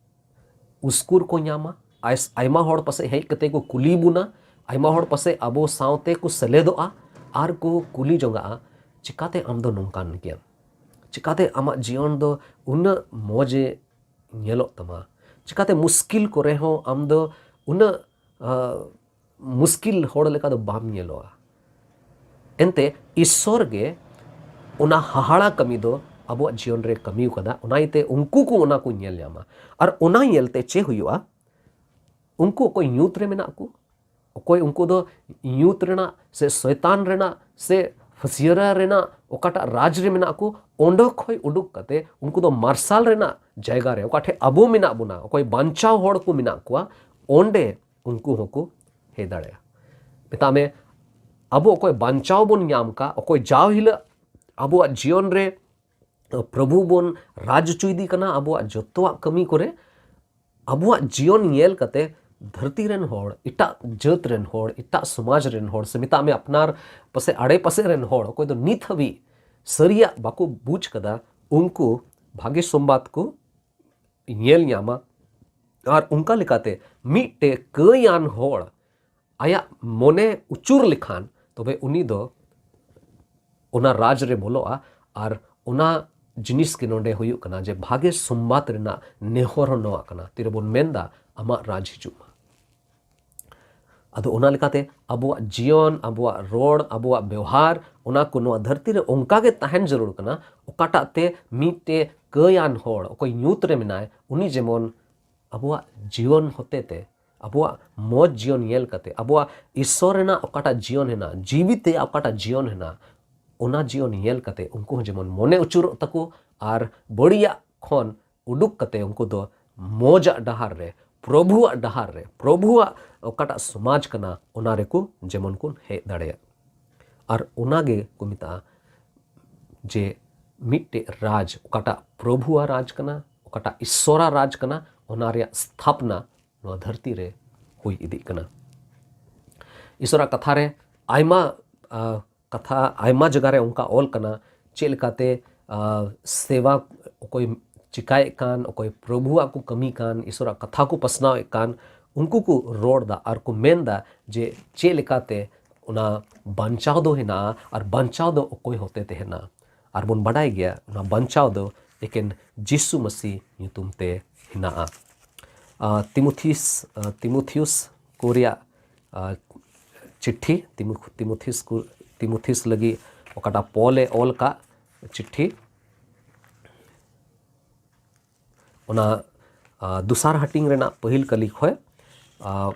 ᱩᱥᱠᱩᱨ ᱠᱚ ᱧᱟᱢᱟ᱾ ᱟᱭ-, ᱟᱭᱢᱟ ᱦᱚᱲ ᱯᱟᱥᱮᱡ ᱦᱮᱡ ᱠᱟᱛᱮ ᱠᱚ ᱠᱩᱞᱤ ᱵᱚᱱᱟ, ᱟᱭᱢᱟ ᱦᱚᱲ ᱯᱟᱥᱮᱡ ᱟᱵᱚ ᱥᱟᱶᱛᱮ ᱠᱚ ᱥᱮᱞᱮᱫᱚᱜᱼᱟ ᱟᱨ ᱠᱚ ᱠᱩᱞᱤ ᱡᱚᱝᱟᱜᱼᱟ, "ᱪᱤᱠᱟᱛᱮ ᱟᱢ ᱫᱚ ᱱᱚᱝᱠᱟᱱ ᱜᱮᱭᱟᱢ? ᱪᱤᱠᱟᱛᱮ ᱟᱢᱟᱜ ᱡᱤᱭᱚᱱ ᱫᱚ ᱩᱱᱟᱹᱜ ᱢᱚᱡᱮ ᱧᱮᱞᱚᱜ ᱛᱟᱢᱟ? ᱪᱤᱠᱟᱛᱮ ᱢᱩᱥᱠᱤᱞ ᱠᱚᱨᱮ ᱦᱚᱸ ᱟᱢ ᱫᱚ ᱩᱱᱟᱹᱜ, ᱟ, ᱢᱩᱥᱠᱤᱞ ᱦᱚᱲ ᱞᱮᱠᱟ ᱫᱚ ᱵᱟᱢ ᱧᱮᱞᱚᱜᱼᱟ?" ᱮᱱᱛᱮ ᱤᱥᱥᱚᱨ ᱜᱮ ᱚᱱᱟ ᱦᱟᱦᱟᱲᱟ ᱠᱟᱹᱢᱤ ᱫᱚ ᱟᱵᱚᱣᱟᱜ ᱡᱤᱭᱚᱱ ᱨᱮ ᱠᱟᱹᱢᱤ ᱟᱠᱟᱫᱟ᱾ ᱚᱱᱟ ᱤᱭᱟᱹᱛᱮ ᱩᱱᱠᱩ ᱠᱚ ᱚᱱᱟ ᱠᱚ ᱧᱮᱞ ᱧᱟᱢᱟ᱾ ᱟᱨ ᱚᱱᱟ ᱧᱮᱞᱛᱮ ᱪᱮᱫ ᱦᱩᱭᱩᱜᱼᱟ? ᱩᱱᱠᱩ ᱚᱠᱚᱭ ᱧᱩᱛ ᱨᱮ ᱢᱮᱱᱟᱜ ᱠᱚ, ᱚᱠᱚᱭ ᱩᱱᱠᱩ ᱫᱚ ᱧᱩᱛ ᱨᱮᱱᱟᱜ ᱥᱮ ᱥᱚᱭᱛᱟᱱ ᱨᱮᱱᱟᱜ ᱥᱮ ᱯᱷᱟᱹᱥᱭᱟᱹᱨᱟ ᱨᱮᱱᱟᱜ ᱚᱠᱟᱴᱟᱜ ᱨᱟᱡᱽ ᱨᱮ ᱢᱮᱱᱟᱜ ᱠᱚ, ᱚᱸᱰᱮ ᱠᱷᱚᱱ ᱩᱰᱩᱠ ᱠᱟᱛᱮ ᱩᱱᱠᱩ ᱫᱚ ᱢᱟᱨᱥᱟᱞ ᱨᱮᱱᱟᱜ ᱡᱟᱭᱜᱟ ᱨᱮ, ᱚᱠᱟ ᱴᱷᱮᱱ ᱟᱵᱚ ᱢᱮᱱᱟᱜ ᱵᱚᱱᱟ, ᱚᱠᱚᱭ ᱵᱟᱧᱪᱟᱣ ᱦᱚᱲ ᱠᱚ ᱢᱮᱱᱟᱜ ᱠᱚᱣᱟ, ᱚᱸᱰᱮ ᱩᱱᱠᱩ ᱦᱚᱸᱠᱚ ᱦᱮᱡ ᱫᱟᱲᱮᱭᱟᱜᱼᱟ᱾ ᱢᱮᱛᱟᱜ ᱢᱮ, ᱟᱵᱚ ᱚᱠᱚᱭ ᱵᱟᱧᱪᱟᱣ ᱵᱚᱱ ᱧᱟᱢ ᱠᱟᱜ, ᱚᱠᱚᱭ ᱡᱟᱣ ᱦᱤᱞᱳᱜ ᱟᱵᱚᱣᱟᱜ ᱡᱤᱭᱚᱱ ᱨᱮ ᱯᱨᱚᱵᱷᱩ ᱵᱚᱱ ᱨᱟᱡᱽ ᱦᱚᱪᱚᱭᱮᱫᱮ ᱠᱟᱱᱟ ᱟᱵᱚᱣᱟᱜ ᱡᱚᱛᱚᱣᱟᱜ ᱠᱟᱹᱢᱤ ᱠᱚᱨᱮ, ᱟᱵᱚᱣᱟᱜ ᱡᱤᱭᱚᱱ ᱧᱮᱞ ᱠᱟᱛᱮ ᱫᱷᱟᱹᱨᱛᱤ ᱨᱮᱱ ᱦᱚᱲ, ᱮᱴᱟᱜ ᱡᱟᱹᱛ ᱨᱮᱱ ᱦᱚᱲ, ᱮᱴᱟᱜ ᱥᱚᱢᱟᱡᱽ ᱨᱮᱱ ᱦᱚᱲ, ᱥᱮ ᱢᱮᱛᱟᱜ ᱢᱮ ᱟᱯᱱᱟᱨ ᱯᱟᱥᱮ ᱟᱲᱮ ᱯᱟᱥᱮ ᱨᱮᱱ ᱦᱚᱲ, ᱚᱠᱚᱭ ᱫᱚ ᱱᱤᱛ ᱦᱟᱹᱵᱤᱡ ᱥᱟᱹᱨᱤᱭᱟᱜ ᱵᱟᱠᱚ ᱵᱩᱡᱽ ᱠᱟᱫᱟ, ᱩᱱᱠᱩ ᱵᱷᱟᱜᱮ ᱥᱚᱢᱵᱟᱫ ᱠᱚ ᱧᱮᱞ ᱧᱟᱢᱟ᱾ ᱟᱨ ᱚᱱᱠᱟ ᱞᱮᱠᱟᱛᱮ ᱢᱤᱫᱴᱮᱡ ᱠᱟᱹᱭᱟᱱ ᱦᱚᱲ ᱟᱭᱟᱜ ᱢᱚᱱᱮ ᱩᱪᱩᱨ ᱞᱮᱠᱷᱟᱱ, ᱛᱚᱵᱮ ᱩᱱᱤ ᱫᱚ ᱚᱱᱟ ᱨᱟᱡᱽ ᱨᱮ ᱵᱚᱞᱚᱜᱼᱟ᱾ ᱟᱨ ᱚᱱᱟ ᱡᱤᱱᱤᱥ ᱜᱮ ᱱᱚᱰᱮ ᱦᱩᱭᱩᱜ ᱠᱟᱱᱟ ᱡᱮ ᱵᱷᱟᱜᱮ ᱥᱚᱢᱵᱟᱫ ᱨᱮᱱᱟᱜ ᱱᱮᱦᱚᱨ ᱦᱚᱸ ᱱᱚᱣᱟ ᱠᱟᱱᱟ, ᱛᱤᱨᱮᱵᱚᱱ ᱢᱮᱱᱫᱟ, "ᱟᱢᱟᱜ ᱨᱟᱡᱽ ᱦᱤᱡᱩᱜ ᱢᱟ᱾" ᱟᱫᱚ ᱚᱱᱟ ᱞᱮᱠᱟᱛᱮ ᱟᱵᱚᱣᱟᱜ ᱡᱤᱭᱚᱱ, ᱟᱵᱚᱣᱟᱜ ᱨᱚᱲ, ᱟᱵᱚᱣᱟᱜ ᱵᱮᱣᱦᱟᱨ, ᱚᱱᱟ ᱠᱚ ᱱᱚᱣᱟ ᱫᱷᱟᱹᱨᱛᱤ ᱨᱮ ᱚᱱᱠᱟ ᱜᱮ ᱛᱟᱦᱮᱱ ᱡᱟᱹᱨᱩᱲ ᱠᱟᱱᱟ, ᱚᱠᱟᱴᱟᱜ ᱛᱮ ᱢᱤᱫᱴᱮᱡ ᱠᱟᱹᱭᱟᱱ ᱦᱚᱲ, ᱚᱠᱚᱭ ᱧᱩᱛ ᱨᱮ ᱢᱮᱱᱟᱭ, ᱩᱱᱤ ᱡᱮᱢᱚᱱ ᱟᱵᱚᱣᱟᱜ ᱡᱤᱭᱚᱱ ᱦᱚᱛᱮᱛᱮ, ᱟᱵᱚᱣᱟᱜ ᱢᱚᱡᱽ ᱡᱤᱭᱚᱱ ᱧᱮᱞ ᱠᱟᱛᱮ, ᱟᱵᱚᱣᱟᱜ ᱤᱥᱥᱚᱨ ᱨᱮᱱᱟᱜ ᱚᱠᱟᱴᱟᱜ ᱡᱤᱭᱚᱱ ᱦᱮᱱᱟᱜ, ᱡᱤᱣᱤ ᱛᱮᱭᱟᱜ ᱚᱠᱟᱴᱟᱜ ᱡᱤᱭᱚᱱ ᱦᱮᱱᱟᱜ, ᱚᱱᱟ ᱡᱤᱭᱚᱱ ᱧᱮᱞ ᱠᱟᱛᱮ ᱩᱱᱠᱩ ᱦᱚᱸ ᱡᱮᱢᱚᱱ ᱢᱚᱱᱮ ᱩᱪᱩᱨᱚᱜ ᱛᱟᱠᱚ ᱟᱨ ᱵᱟᱹᱲᱤᱡᱟᱜ ᱠᱷᱚᱱ ᱩᱰᱩᱠ ᱠᱟᱛᱮ ᱩᱱᱠᱩ ᱫᱚ ᱢᱚᱡᱟᱜ ᱰᱟᱦᱟᱨ ᱨᱮ, ᱯᱨᱚᱵᱷᱩᱣᱟᱜ ᱰᱟᱦᱟᱨ ᱨᱮ, ᱯᱨᱚᱵᱷᱩᱣᱟᱜ ᱚᱠᱟᱴᱟᱜ ᱥᱚᱢᱟᱡᱽ ᱠᱟᱱᱟ, ᱚᱱᱟ ᱨᱮᱠᱚ ᱡᱮᱢᱚᱱ ᱠᱚ ᱦᱮᱡ ᱫᱟᱲᱮᱭᱟᱜ᱾ ᱟᱨ ᱚᱱᱟ ᱜᱮ ᱠᱚ ᱢᱮᱛᱟᱜᱼᱟ ᱡᱮ ᱢᱤᱫᱴᱮᱡ ᱨᱟᱡᱽ, ᱚᱠᱟᱴᱟᱜ ᱯᱨᱚᱵᱷᱩᱣᱟᱜ ᱨᱟᱡᱽ ᱠᱟᱱᱟ, ᱚᱠᱟᱴᱟᱜ ᱤᱥᱥᱚᱨᱟᱜ ᱨᱟᱡᱽ ᱠᱟᱱᱟ, ᱚᱱᱟ ᱨᱮᱭᱟᱜ ᱥᱛᱷᱟᱯᱱᱟ ᱱᱚᱣᱟ ᱫᱷᱟᱹᱨᱛᱤ ᱨᱮ ᱦᱩᱭ ᱤᱫᱤᱜ ᱠᱟᱱᱟ᱾ ᱤᱥᱥᱚᱨᱟᱜ ᱠᱟᱛᱷᱟ ᱨᱮ ᱟᱭᱢᱟ, ᱟ, ᱠᱟᱛᱷᱟ, ᱟᱭᱢᱟ ᱡᱟᱭᱜᱟ ᱨᱮ ᱚᱱᱠᱟ ᱚᱞ ᱠᱟᱱᱟ, ᱪᱮᱫ ᱞᱮᱠᱟᱛᱮ, ᱟ, ᱥᱮᱵᱟ, ᱚᱠᱚᱭ ᱪᱤᱠᱟᱭᱮᱫ ᱠᱟᱱ, ᱚᱠᱚᱭ ᱯᱨᱚᱵᱷᱩᱣᱟᱜ ᱠᱚ ᱠᱟᱹᱢᱤ ᱠᱟᱱ, ᱤᱥᱚᱨᱟᱜ ᱠᱟᱛᱷᱟ ᱠᱚ ᱯᱟᱥᱱᱟᱣᱮᱫ ᱠᱟᱱ, ᱩᱱᱠᱩ ᱠᱚ ᱨᱚᱲ ᱫᱟ ᱟᱨ ᱠᱚ ᱢᱮᱱ ᱫᱟ ᱡᱮ ᱪᱮᱫ ᱞᱮᱠᱟᱛᱮ ᱚᱱᱟ ᱵᱟᱧᱪᱟᱣ ᱫᱚ ᱦᱮᱱᱟᱜᱼᱟ ᱟᱨ ᱵᱟᱧᱪᱟᱣ ᱫᱚ ᱚᱠᱚᱭ ᱦᱚᱛᱮ ᱛᱮ ᱦᱮᱱᱟᱜᱼᱟ᱾ ᱟᱨ ᱵᱚᱱ ᱵᱟᱰᱟᱭ ᱜᱮᱭᱟ, ᱚᱱᱟ ᱵᱟᱧᱪᱟᱣ ᱫᱚ ᱮᱠᱮᱱ ᱡᱤᱥᱩ ᱢᱟᱹᱥᱤ ᱧᱩᱛᱩᱢ ᱛᱮ ᱦᱮᱱᱟᱜᱼᱟ᱾ ᱟᱨ ᱛᱤᱢᱳᱛᱷᱤᱥ, ᱟᱨ ᱛᱤᱢᱳᱛᱷᱤᱭᱩᱥ ᱠᱚ ᱨᱮᱭᱟᱜ, ᱟᱨ ᱪᱤᱴᱷᱤ, ᱛᱤᱢᱳ-, ᱛᱤᱢᱳᱛᱷᱤᱭᱩᱥ ᱠᱚ, ᱛᱤᱢᱳᱛᱷᱤᱭᱩᱥ ᱞᱟᱹᱜᱤᱫ ᱚᱠᱟᱴᱟᱜ ᱯᱚᱞ ᱮ ᱚᱞ ᱠᱟᱜ ᱪᱤᱴᱷᱤ, ᱚᱱᱟ, ᱟᱨ ᱫᱚᱥᱟᱨ ᱦᱟᱹᱴᱤᱧ ᱨᱮᱱᱟᱜ ᱯᱟᱹᱦᱤᱞ ᱠᱟᱹᱞᱤ ᱠᱷᱚᱱ, ᱟᱨ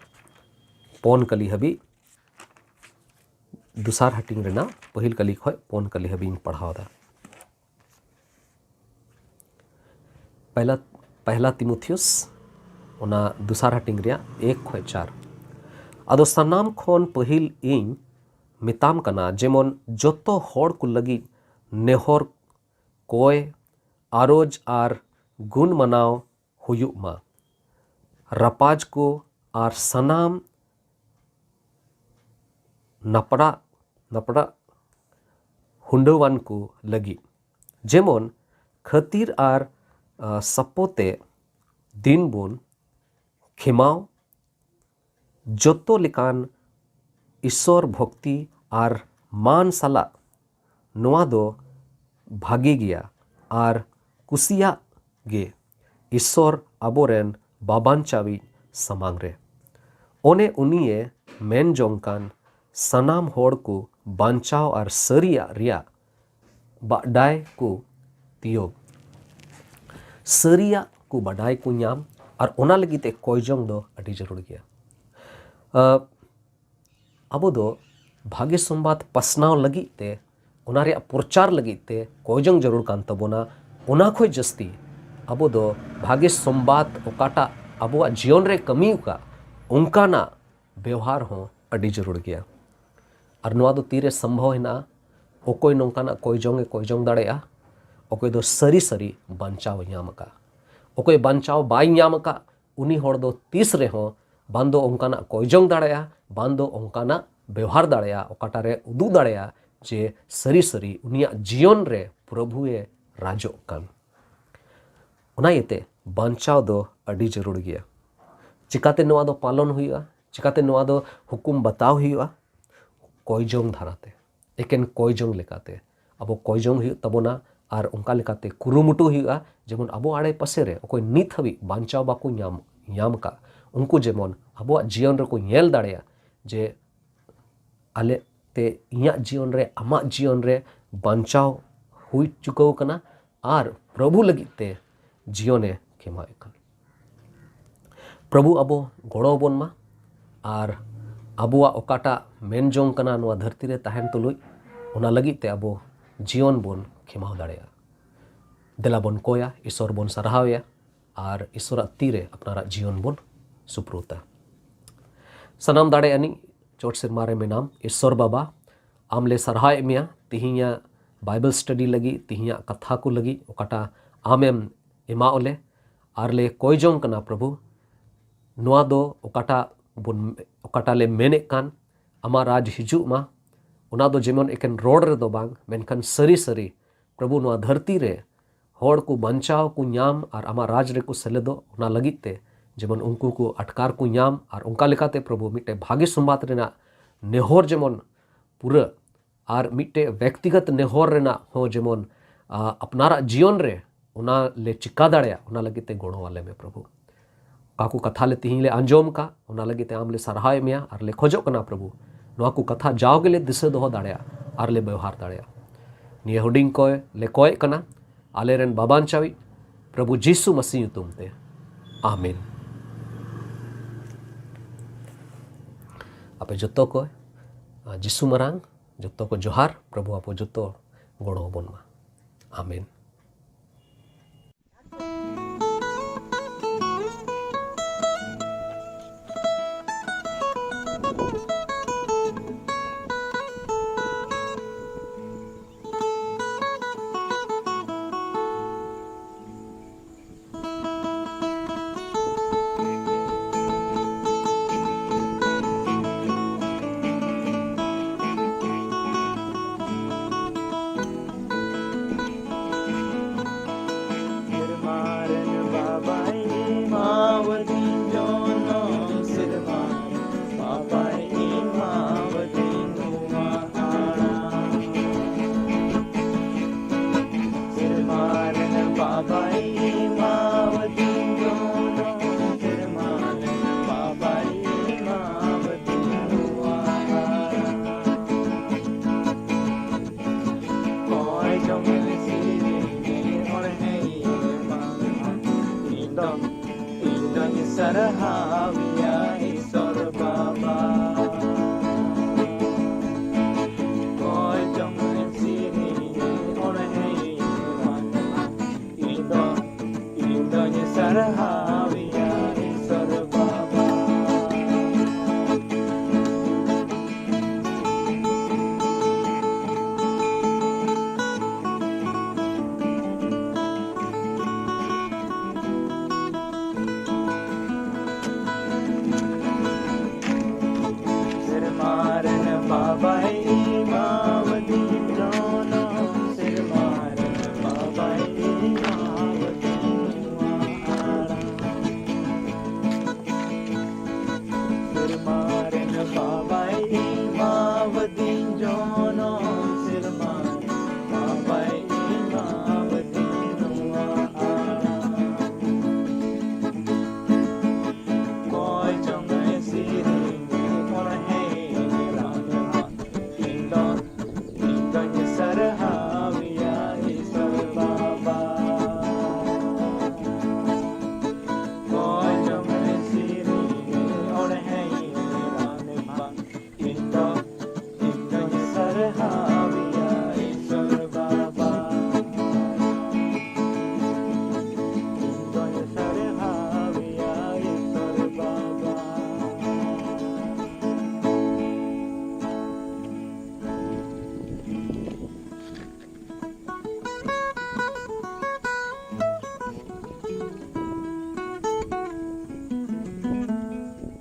ᱯᱚᱱ ᱠᱟᱹᱞᱤ ᱦᱟᱹᱵᱤᱡ, ᱫᱚᱥᱟᱨ ᱦᱟᱹᱴᱤᱧ ᱨᱮᱱᱟᱜ ᱯᱟᱹᱦᱤᱞ ᱠᱟᱹᱞᱤ ᱠᱷᱚᱱ ᱯᱚᱱ ᱠᱟᱹᱞᱤ ᱦᱟᱹᱵᱤᱡ ᱤᱧ ᱯᱟᱲᱦᱟᱣ ᱮᱫᱟ᱾ ᱯᱮᱦᱞᱟ, ᱯᱮᱦᱞᱟ ᱛᱤᱢᱳᱛᱷᱤᱭᱩᱥ, ᱚᱱᱟ ᱫᱚᱥᱟᱨ ᱦᱟᱹᱴᱤᱧ ᱨᱮᱭᱟᱜ ᱮᱠ ᱠᱷᱚᱱ ᱪᱟᱨ᱾ ᱟᱫᱚ ᱥᱟᱱᱟᱢ ᱠᱷᱚᱱ ᱯᱟᱹᱦᱤᱞ ᱤᱧ ᱢᱮᱛᱟᱢ ᱠᱟᱱᱟ, ᱡᱮᱢᱚᱱ ᱡᱚᱛᱚ ᱦᱚᱲ ᱠᱚ ᱞᱟᱹᱜᱤᱫ ᱱᱮᱦᱚᱨ, ᱠᱚᱭ, ᱟᱨᱚᱡᱽ ᱟᱨ ᱜᱩᱱ ᱢᱟᱱᱟᱣ ᱦᱩᱭᱩᱜ ᱢᱟ᱾ ᱨᱟᱯᱟᱡᱽ ᱠᱚ ᱟᱨ ᱥᱟᱱᱟᱢ ᱱᱟᱯᱲᱟᱜ, ᱱᱟᱯᱲᱟᱜ ᱦᱩᱸᱰᱟᱹᱣᱟᱱ ᱠᱚ ᱞᱟᱹᱜᱤᱫ, ᱡᱮᱢᱚᱱ ᱠᱷᱟᱹᱛᱤᱨ ᱟᱨ, ᱟ, ᱥᱟᱯᱚᱛᱮ ᱫᱤᱱ ᱵᱚᱱ ᱠᱷᱮᱢᱟᱣ, ᱡᱚᱛᱚ ᱞᱮᱠᱟᱱ ᱤᱥᱚᱨ ᱵᱷᱚᱠᱛᱤ ᱟᱨ ᱢᱟᱱ ᱥᱟᱞᱟᱜ᱾ ᱱᱚᱣᱟ ᱫᱚ ᱵᱷᱟᱜᱮ ᱜᱮᱭᱟ ᱟᱨ ᱠᱩᱥᱤᱭᱟᱜ ᱜᱮ ᱤᱥᱚᱨ ᱟᱵᱚᱨᱮᱱ ᱵᱟᱵᱟᱧᱪᱟᱣᱤᱡ ᱥᱟᱢᱟᱝ ᱨᱮ᱾ ᱚᱱᱮ ᱩᱱᱤᱭᱮ ᱢᱮᱱ ᱡᱚᱝ ᱠᱟᱱ ᱥᱟᱱᱟᱢ ᱦᱚᱲ ᱠᱚ ᱵᱟᱧᱪᱟᱣ ᱟᱨ ᱥᱟᱹᱨᱤᱭᱟᱜ ᱨᱮᱭᱟᱜ ᱵᱟᱰᱟᱭ ᱠᱚ ᱛᱤᱭᱳᱜ᱾ ᱥᱟᱹᱨᱤᱭᱟᱜ ᱠᱚ ᱵᱟᱰᱟᱭ ᱠᱚ ᱧᱟᱢ, ᱟᱨ ᱚᱱᱟ ᱞᱟᱹᱜᱤᱫ ᱛᱮ ᱠᱚᱭᱡᱚᱝ ᱫᱚ ᱟᱹᱰᱤ ᱡᱟᱹᱨᱩᱲ ᱜᱮᱭᱟ᱾ ᱟᱸ, ᱟᱵᱚ ᱫᱚ ᱵᱷᱟᱜᱮ ᱥᱚᱢᱵᱟᱫ ᱯᱟᱥᱱᱟᱣ ᱞᱟᱹᱜᱤᱫ ᱛᱮ, ᱚᱱᱟ ᱨᱮᱭᱟᱜ ᱯᱨᱚᱪᱟᱨ ᱞᱟᱹᱜᱤᱫ ᱛᱮ ᱠᱚᱭᱡᱚᱝ ᱡᱟᱹᱨᱩᱲ ᱠᱟᱱ ᱛᱟᱵᱚᱱᱟ᱾ ᱚᱱᱟ ᱠᱷᱚᱱ ᱡᱟᱹᱥᱛᱤ ᱟᱵᱚ ᱫᱚ ᱵᱷᱟᱜᱮ ᱥᱚᱢᱵᱟᱫ ᱚᱠᱟᱴᱟᱜ ᱟᱵᱚᱣᱟᱜ ᱡᱤᱭᱚᱱ ᱨᱮ ᱠᱟᱹᱢᱤ ᱟᱠᱟᱫ, ᱚᱱᱠᱟᱱᱟᱜ ᱵᱮᱣᱦᱟᱨ ᱦᱚᱸ ᱟᱹᱰᱤ ᱡᱟᱹᱨᱩᱲ ᱜᱮᱭᱟ᱾ ᱟᱨ ᱱᱚᱣᱟ ᱫᱚ ᱛᱤᱨᱮ ᱥᱚᱢᱵᱷᱚᱵ ᱦᱮᱱᱟᱜᱼᱟ? ᱚᱠᱚᱭ ᱱᱚᱝᱠᱟᱱᱟᱜ ᱠᱚᱭᱡᱚᱝ ᱮ ᱠᱚᱭᱡᱚᱝ ᱫᱟᱲᱮᱭᱟᱜᱼᱟ? ᱚᱠᱚᱭ ᱫᱚ ᱥᱟᱹᱨᱤ ᱥᱟᱹᱨᱤ ᱵᱟᱧᱪᱟᱣ ᱮ ᱧᱟᱢ ᱟᱠᱟᱫ᱾ ᱚᱠᱚᱭ ᱵᱟᱧᱪᱟᱣ ᱵᱟᱭ ᱧᱟᱢ ᱟᱠᱟᱫ, ᱩᱱᱤ ᱦᱚᱲ ᱫᱚ ᱛᱤᱥ ᱨᱮᱦᱚᱸ ᱵᱟᱝ ᱫᱚ ᱚᱱᱠᱟᱱᱟᱜ ᱠᱚᱭᱡᱚᱝ ᱫᱟᱲᱮᱭᱟᱜᱼᱟ, ᱵᱟᱝ ᱫᱚ ᱚᱱᱠᱟᱱᱟᱜ ᱵᱮᱣᱦᱟᱨ ᱫᱟᱲᱮᱭᱟᱜᱼᱟ, ᱚᱠᱟᱴᱟᱜ ᱨᱮ ᱩᱫᱩᱜ ᱫᱟᱲᱮᱭᱟᱜᱼᱟ ᱡᱮ ᱥᱟᱹᱨᱤ ᱥᱟᱹᱨᱤ ᱩᱱᱤᱭᱟᱜ ᱡᱤᱭᱚᱱ ᱨᱮ ᱯᱨᱚᱵᱷᱩᱭᱮ ᱨᱟᱡᱚᱜ ᱠᱟᱱ᱾ ᱚᱱᱟ ᱤᱭᱟᱹᱛᱮ ᱵᱟᱧᱪᱟᱣ ᱫᱚ ᱟᱹᱰᱤ ᱡᱟᱹᱨᱩᱲ ᱜᱮᱭᱟ᱾ ᱪᱤᱠᱟᱛᱮ ᱱᱚᱣᱟ ᱫᱚ ᱯᱟᱞᱚᱱ ᱦᱩᱭᱩᱜᱼᱟ? ᱪᱤᱠᱟᱛᱮ ᱱᱚᱣᱟ ᱫᱚ ᱦᱩᱠᱩᱢ ᱵᱟᱛᱟᱣ ᱦᱩᱭᱩᱜᱼᱟ? ᱠᱚᱭᱡᱚᱝ ᱫᱷᱟᱨᱟᱛᱮ, ᱮᱠᱮᱱ ᱠᱚᱭᱡᱚᱝ ᱞᱮᱠᱟᱛᱮ ᱟᱵᱚ ᱠᱚᱭᱡᱚᱝ ᱦᱩᱭᱩᱜ ᱛᱟᱵᱚᱱᱟ᱾ ᱟᱨ ᱚᱱᱠᱟ ᱞᱮᱠᱟᱛᱮ ᱠᱩᱨᱩᱢᱩᱴᱩ ᱦᱩᱭᱩᱜᱼᱟ, ᱡᱮᱢᱚᱱ ᱟᱵᱚ ᱟᱲᱮ ᱯᱟᱥᱮ ᱨᱮ ᱚᱠᱚᱭ ᱱᱤᱛ ᱦᱟᱹᱵᱤᱡ ᱵᱟᱧᱪᱟᱣ ᱵᱟᱠᱚ ᱧᱟᱢ, ᱧᱟᱢ ᱟᱠᱟᱫ, ᱩᱱᱠᱩ ᱡᱮᱢᱚᱱ ᱟᱵᱚᱣᱟᱜ ᱡᱤᱭᱚᱱ ᱨᱮᱠᱚ ᱧᱮᱞ ᱫᱟᱲᱮᱭᱟᱜ ᱡᱮ ᱟᱞᱮ ᱛᱮ ᱤᱧᱟᱹᱜ ᱡᱤᱭᱚᱱ ᱨᱮ, ᱟᱢᱟᱜ ᱡᱤᱭᱚᱱ ᱨᱮ ᱵᱟᱧᱪᱟᱣ ᱦᱩᱭ ᱪᱩᱠᱟᱹᱣ ᱟᱠᱟᱱᱟ ᱟᱨ ᱯᱨᱚᱵᱷᱩ ᱞᱟᱹᱜᱤᱫ ᱛᱮ ᱡᱤᱭᱚᱱᱮ ᱠᱷᱮᱢᱟᱣᱮᱫ ᱠᱟᱱᱟ᱾ ᱯᱨᱚᱵᱷᱩ ᱟᱵᱚ ᱜᱚᱲᱚ ᱟᱵᱚᱱ ᱢᱟ ᱟᱨ ᱟᱵᱚᱣᱟᱜ ᱚᱠᱟᱴᱟᱜ ᱢᱮᱱ ᱡᱚᱝ ᱠᱟᱱᱟ ᱱᱚᱣᱟ ᱫᱷᱟᱹᱨᱛᱤ ᱨᱮ ᱛᱟᱦᱮᱱ ᱛᱩᱞᱩᱡ, ᱚᱱᱟ ᱞᱟᱹᱜᱤᱫ ᱛᱮ ᱟᱵᱚ ᱡᱤᱭᱚᱱ ᱵᱚᱱ ᱠᱷᱮᱢᱟᱣ ᱫᱟᱲᱮᱭᱟᱜᱼᱟ᱾ ᱫᱮᱞᱟ ᱵᱚᱱ ᱠᱚᱭᱟ, ᱤᱥᱚᱨ ᱵᱚᱱ ᱥᱟᱨᱦᱟᱣᱮᱭᱟ ᱟᱨ ᱤᱥᱚᱨᱟᱜ ᱛᱤᱨᱮ ᱟᱯᱱᱟᱨᱟᱜ ᱡᱤᱭᱚᱱ ᱵᱚᱱ ᱥᱩᱯᱨᱩᱛᱟ᱾ ᱥᱟᱱᱟᱢ ᱫᱟᱲᱮ ᱟᱹᱱᱤᱡ ᱪᱚᱴ ᱥᱮᱨᱢᱟ ᱨᱮ ᱢᱮᱱᱟᱢ ᱤᱥᱚᱨ ᱵᱟᱵᱟ, ᱟᱢ ᱞᱮ ᱥᱟᱨᱦᱟᱣᱮᱫ ᱢᱮᱭᱟ ᱛᱤᱦᱤᱧᱟᱜ ᱵᱟᱭᱵᱮᱞ ᱥᱴᱟᱰᱤ ᱞᱟᱹᱜᱤᱫ, ᱛᱤᱦᱤᱧᱟᱜ ᱠᱟᱛᱷᱟ ᱠᱚ ᱞᱟᱹᱜᱤᱫ, ᱚᱠᱟᱴᱟᱜ ᱟᱢᱮᱢ ᱮᱢᱟᱣ ᱞᱮ, ᱟᱨ ᱞᱮ ᱠᱚᱭ ᱡᱚᱝ ᱠᱟᱱᱟ ᱯᱨᱚᱵᱷᱩ, ᱱᱚᱣᱟ ᱫᱚ ᱚᱠᱟᱴᱟᱜ ᱵᱚᱱ, ᱚᱠᱟᱴᱟᱜ ᱞᱮ ᱢᱮᱱᱮᱫ ᱠᱟᱱ, ᱟᱢᱟᱜ ᱨᱟᱡᱽ ᱦᱤᱡᱩᱜ ᱢᱟ, ᱚᱱᱟ ᱫᱚ ᱡᱮᱢᱚᱱ ᱮᱠᱮᱱ ᱨᱚᱲ ᱨᱮᱫᱚ ᱵᱟᱝ, ᱢᱮᱱᱠᱷᱟᱱ ᱥᱟᱹᱨᱤ ᱥᱟᱹᱨᱤ ᱯᱨᱚᱵᱷᱩ ᱱᱚᱣᱟ ᱫᱷᱟᱹᱨᱛᱤ ᱨᱮ ᱦᱚᱲ ᱠᱚ ᱵᱟᱧᱪᱟᱣ ᱠᱚ ᱧᱟᱢ ᱟᱨ ᱟᱢᱟᱜ ᱨᱟᱡᱽ ᱨᱮᱠᱚ ᱥᱮᱞᱮᱫᱚᱜ, ᱚᱱᱟ ᱞᱟᱹᱜᱤᱫ ᱛᱮ ᱡᱮᱢᱚᱱ ᱩᱱᱠᱩ ᱠᱚ ᱟᱴᱠᱟᱨ ᱠᱚ ᱧᱟᱢ ᱟᱨ ᱚᱱᱠᱟ ᱞᱮᱠᱟᱛᱮ ᱯᱨᱚᱵᱷᱩ ᱢᱤᱫᱴᱮᱱ ᱵᱷᱟᱜᱮ ᱥᱚᱢᱵᱟᱫ ᱨᱮᱱᱟᱜ ᱱᱮᱦᱚᱨ ᱡᱮᱢᱚᱱ ᱯᱩᱨᱟᱹ ᱟᱨ ᱢᱤᱫᱴᱮᱱ ᱵᱮᱠᱛᱤᱜᱚᱛ ᱱᱮᱦᱚᱨ ᱨᱮᱱᱟᱜ ᱦᱚᱸ ᱡᱮᱢᱚᱱ, ᱟ, ᱟᱯᱱᱟᱨᱟᱜ ᱡᱤᱭᱚᱱ ᱨᱮ ᱚᱱᱟ ᱞᱮ ᱪᱤᱠᱟ ᱫᱟᱲᱮᱭᱟᱜ, ᱚᱱᱟ ᱞᱟᱹᱜᱤᱫ ᱛᱮ ᱜᱚᱲᱚ ᱟᱞᱮ ᱢᱮ ᱯᱨᱚᱵᱷᱩ᱾ ᱚᱠᱟ ᱠᱚ ᱠᱟᱛᱷᱟ ᱞᱮ ᱛᱤᱦᱤᱧ ᱞᱮ ᱟᱸᱡᱚᱢ ᱠᱟᱜ, ᱚᱱᱟ ᱞᱟᱹᱜᱤᱫ ᱛᱮ ᱟᱢ ᱞᱮ ᱥᱟᱨᱦᱟᱣᱮᱫ ᱢᱮᱭᱟ ᱟᱨ ᱞᱮ ᱠᱷᱚᱡᱚᱜ ᱠᱟᱱᱟ ᱯᱨᱚᱵᱷᱩ, ᱱᱚᱣᱟ ᱠᱚ ᱠᱟᱛᱷᱟ ᱡᱟᱣ ᱜᱮᱞᱮ ᱫᱤᱥᱟᱹ ᱫᱚᱦᱚ ᱫᱟᱲᱮᱭᱟᱜ ᱟᱨ ᱞᱮ ᱵᱮᱣᱦᱟᱨ ᱫᱟᱲᱮᱭᱟᱜ᱾ ᱱᱤᱭᱟᱹ ᱦᱩᱰᱤᱧ ᱠᱚᱭ ᱞᱮ ᱠᱚᱭᱮᱫ ᱠᱟᱱᱟ ᱟᱞᱮᱨᱮᱱ ᱵᱟᱵᱟᱧᱪᱟᱣᱤᱡ ᱯᱨᱚᱵᱷᱩ ᱡᱤᱥᱩ ᱢᱟᱹᱥᱤ ᱧᱩᱛᱩᱢ ᱛᱮ, ᱟᱢᱮᱱ᱾ ᱟᱯᱮ ᱡᱚᱛᱚ ᱠᱚ, ᱟ, ᱡᱤᱥᱩ ᱢᱟᱨᱟᱝ ᱡᱚᱛᱚ ᱠᱚ ᱡᱚᱦᱟᱨ᱾ ᱯᱨᱚᱵᱷᱩ ᱟᱵᱚ ᱡᱚᱛᱚ ᱜᱚᱲᱚ ᱟᱵᱚᱱ ᱢᱟ᱾ ᱟᱢᱮᱱ᱾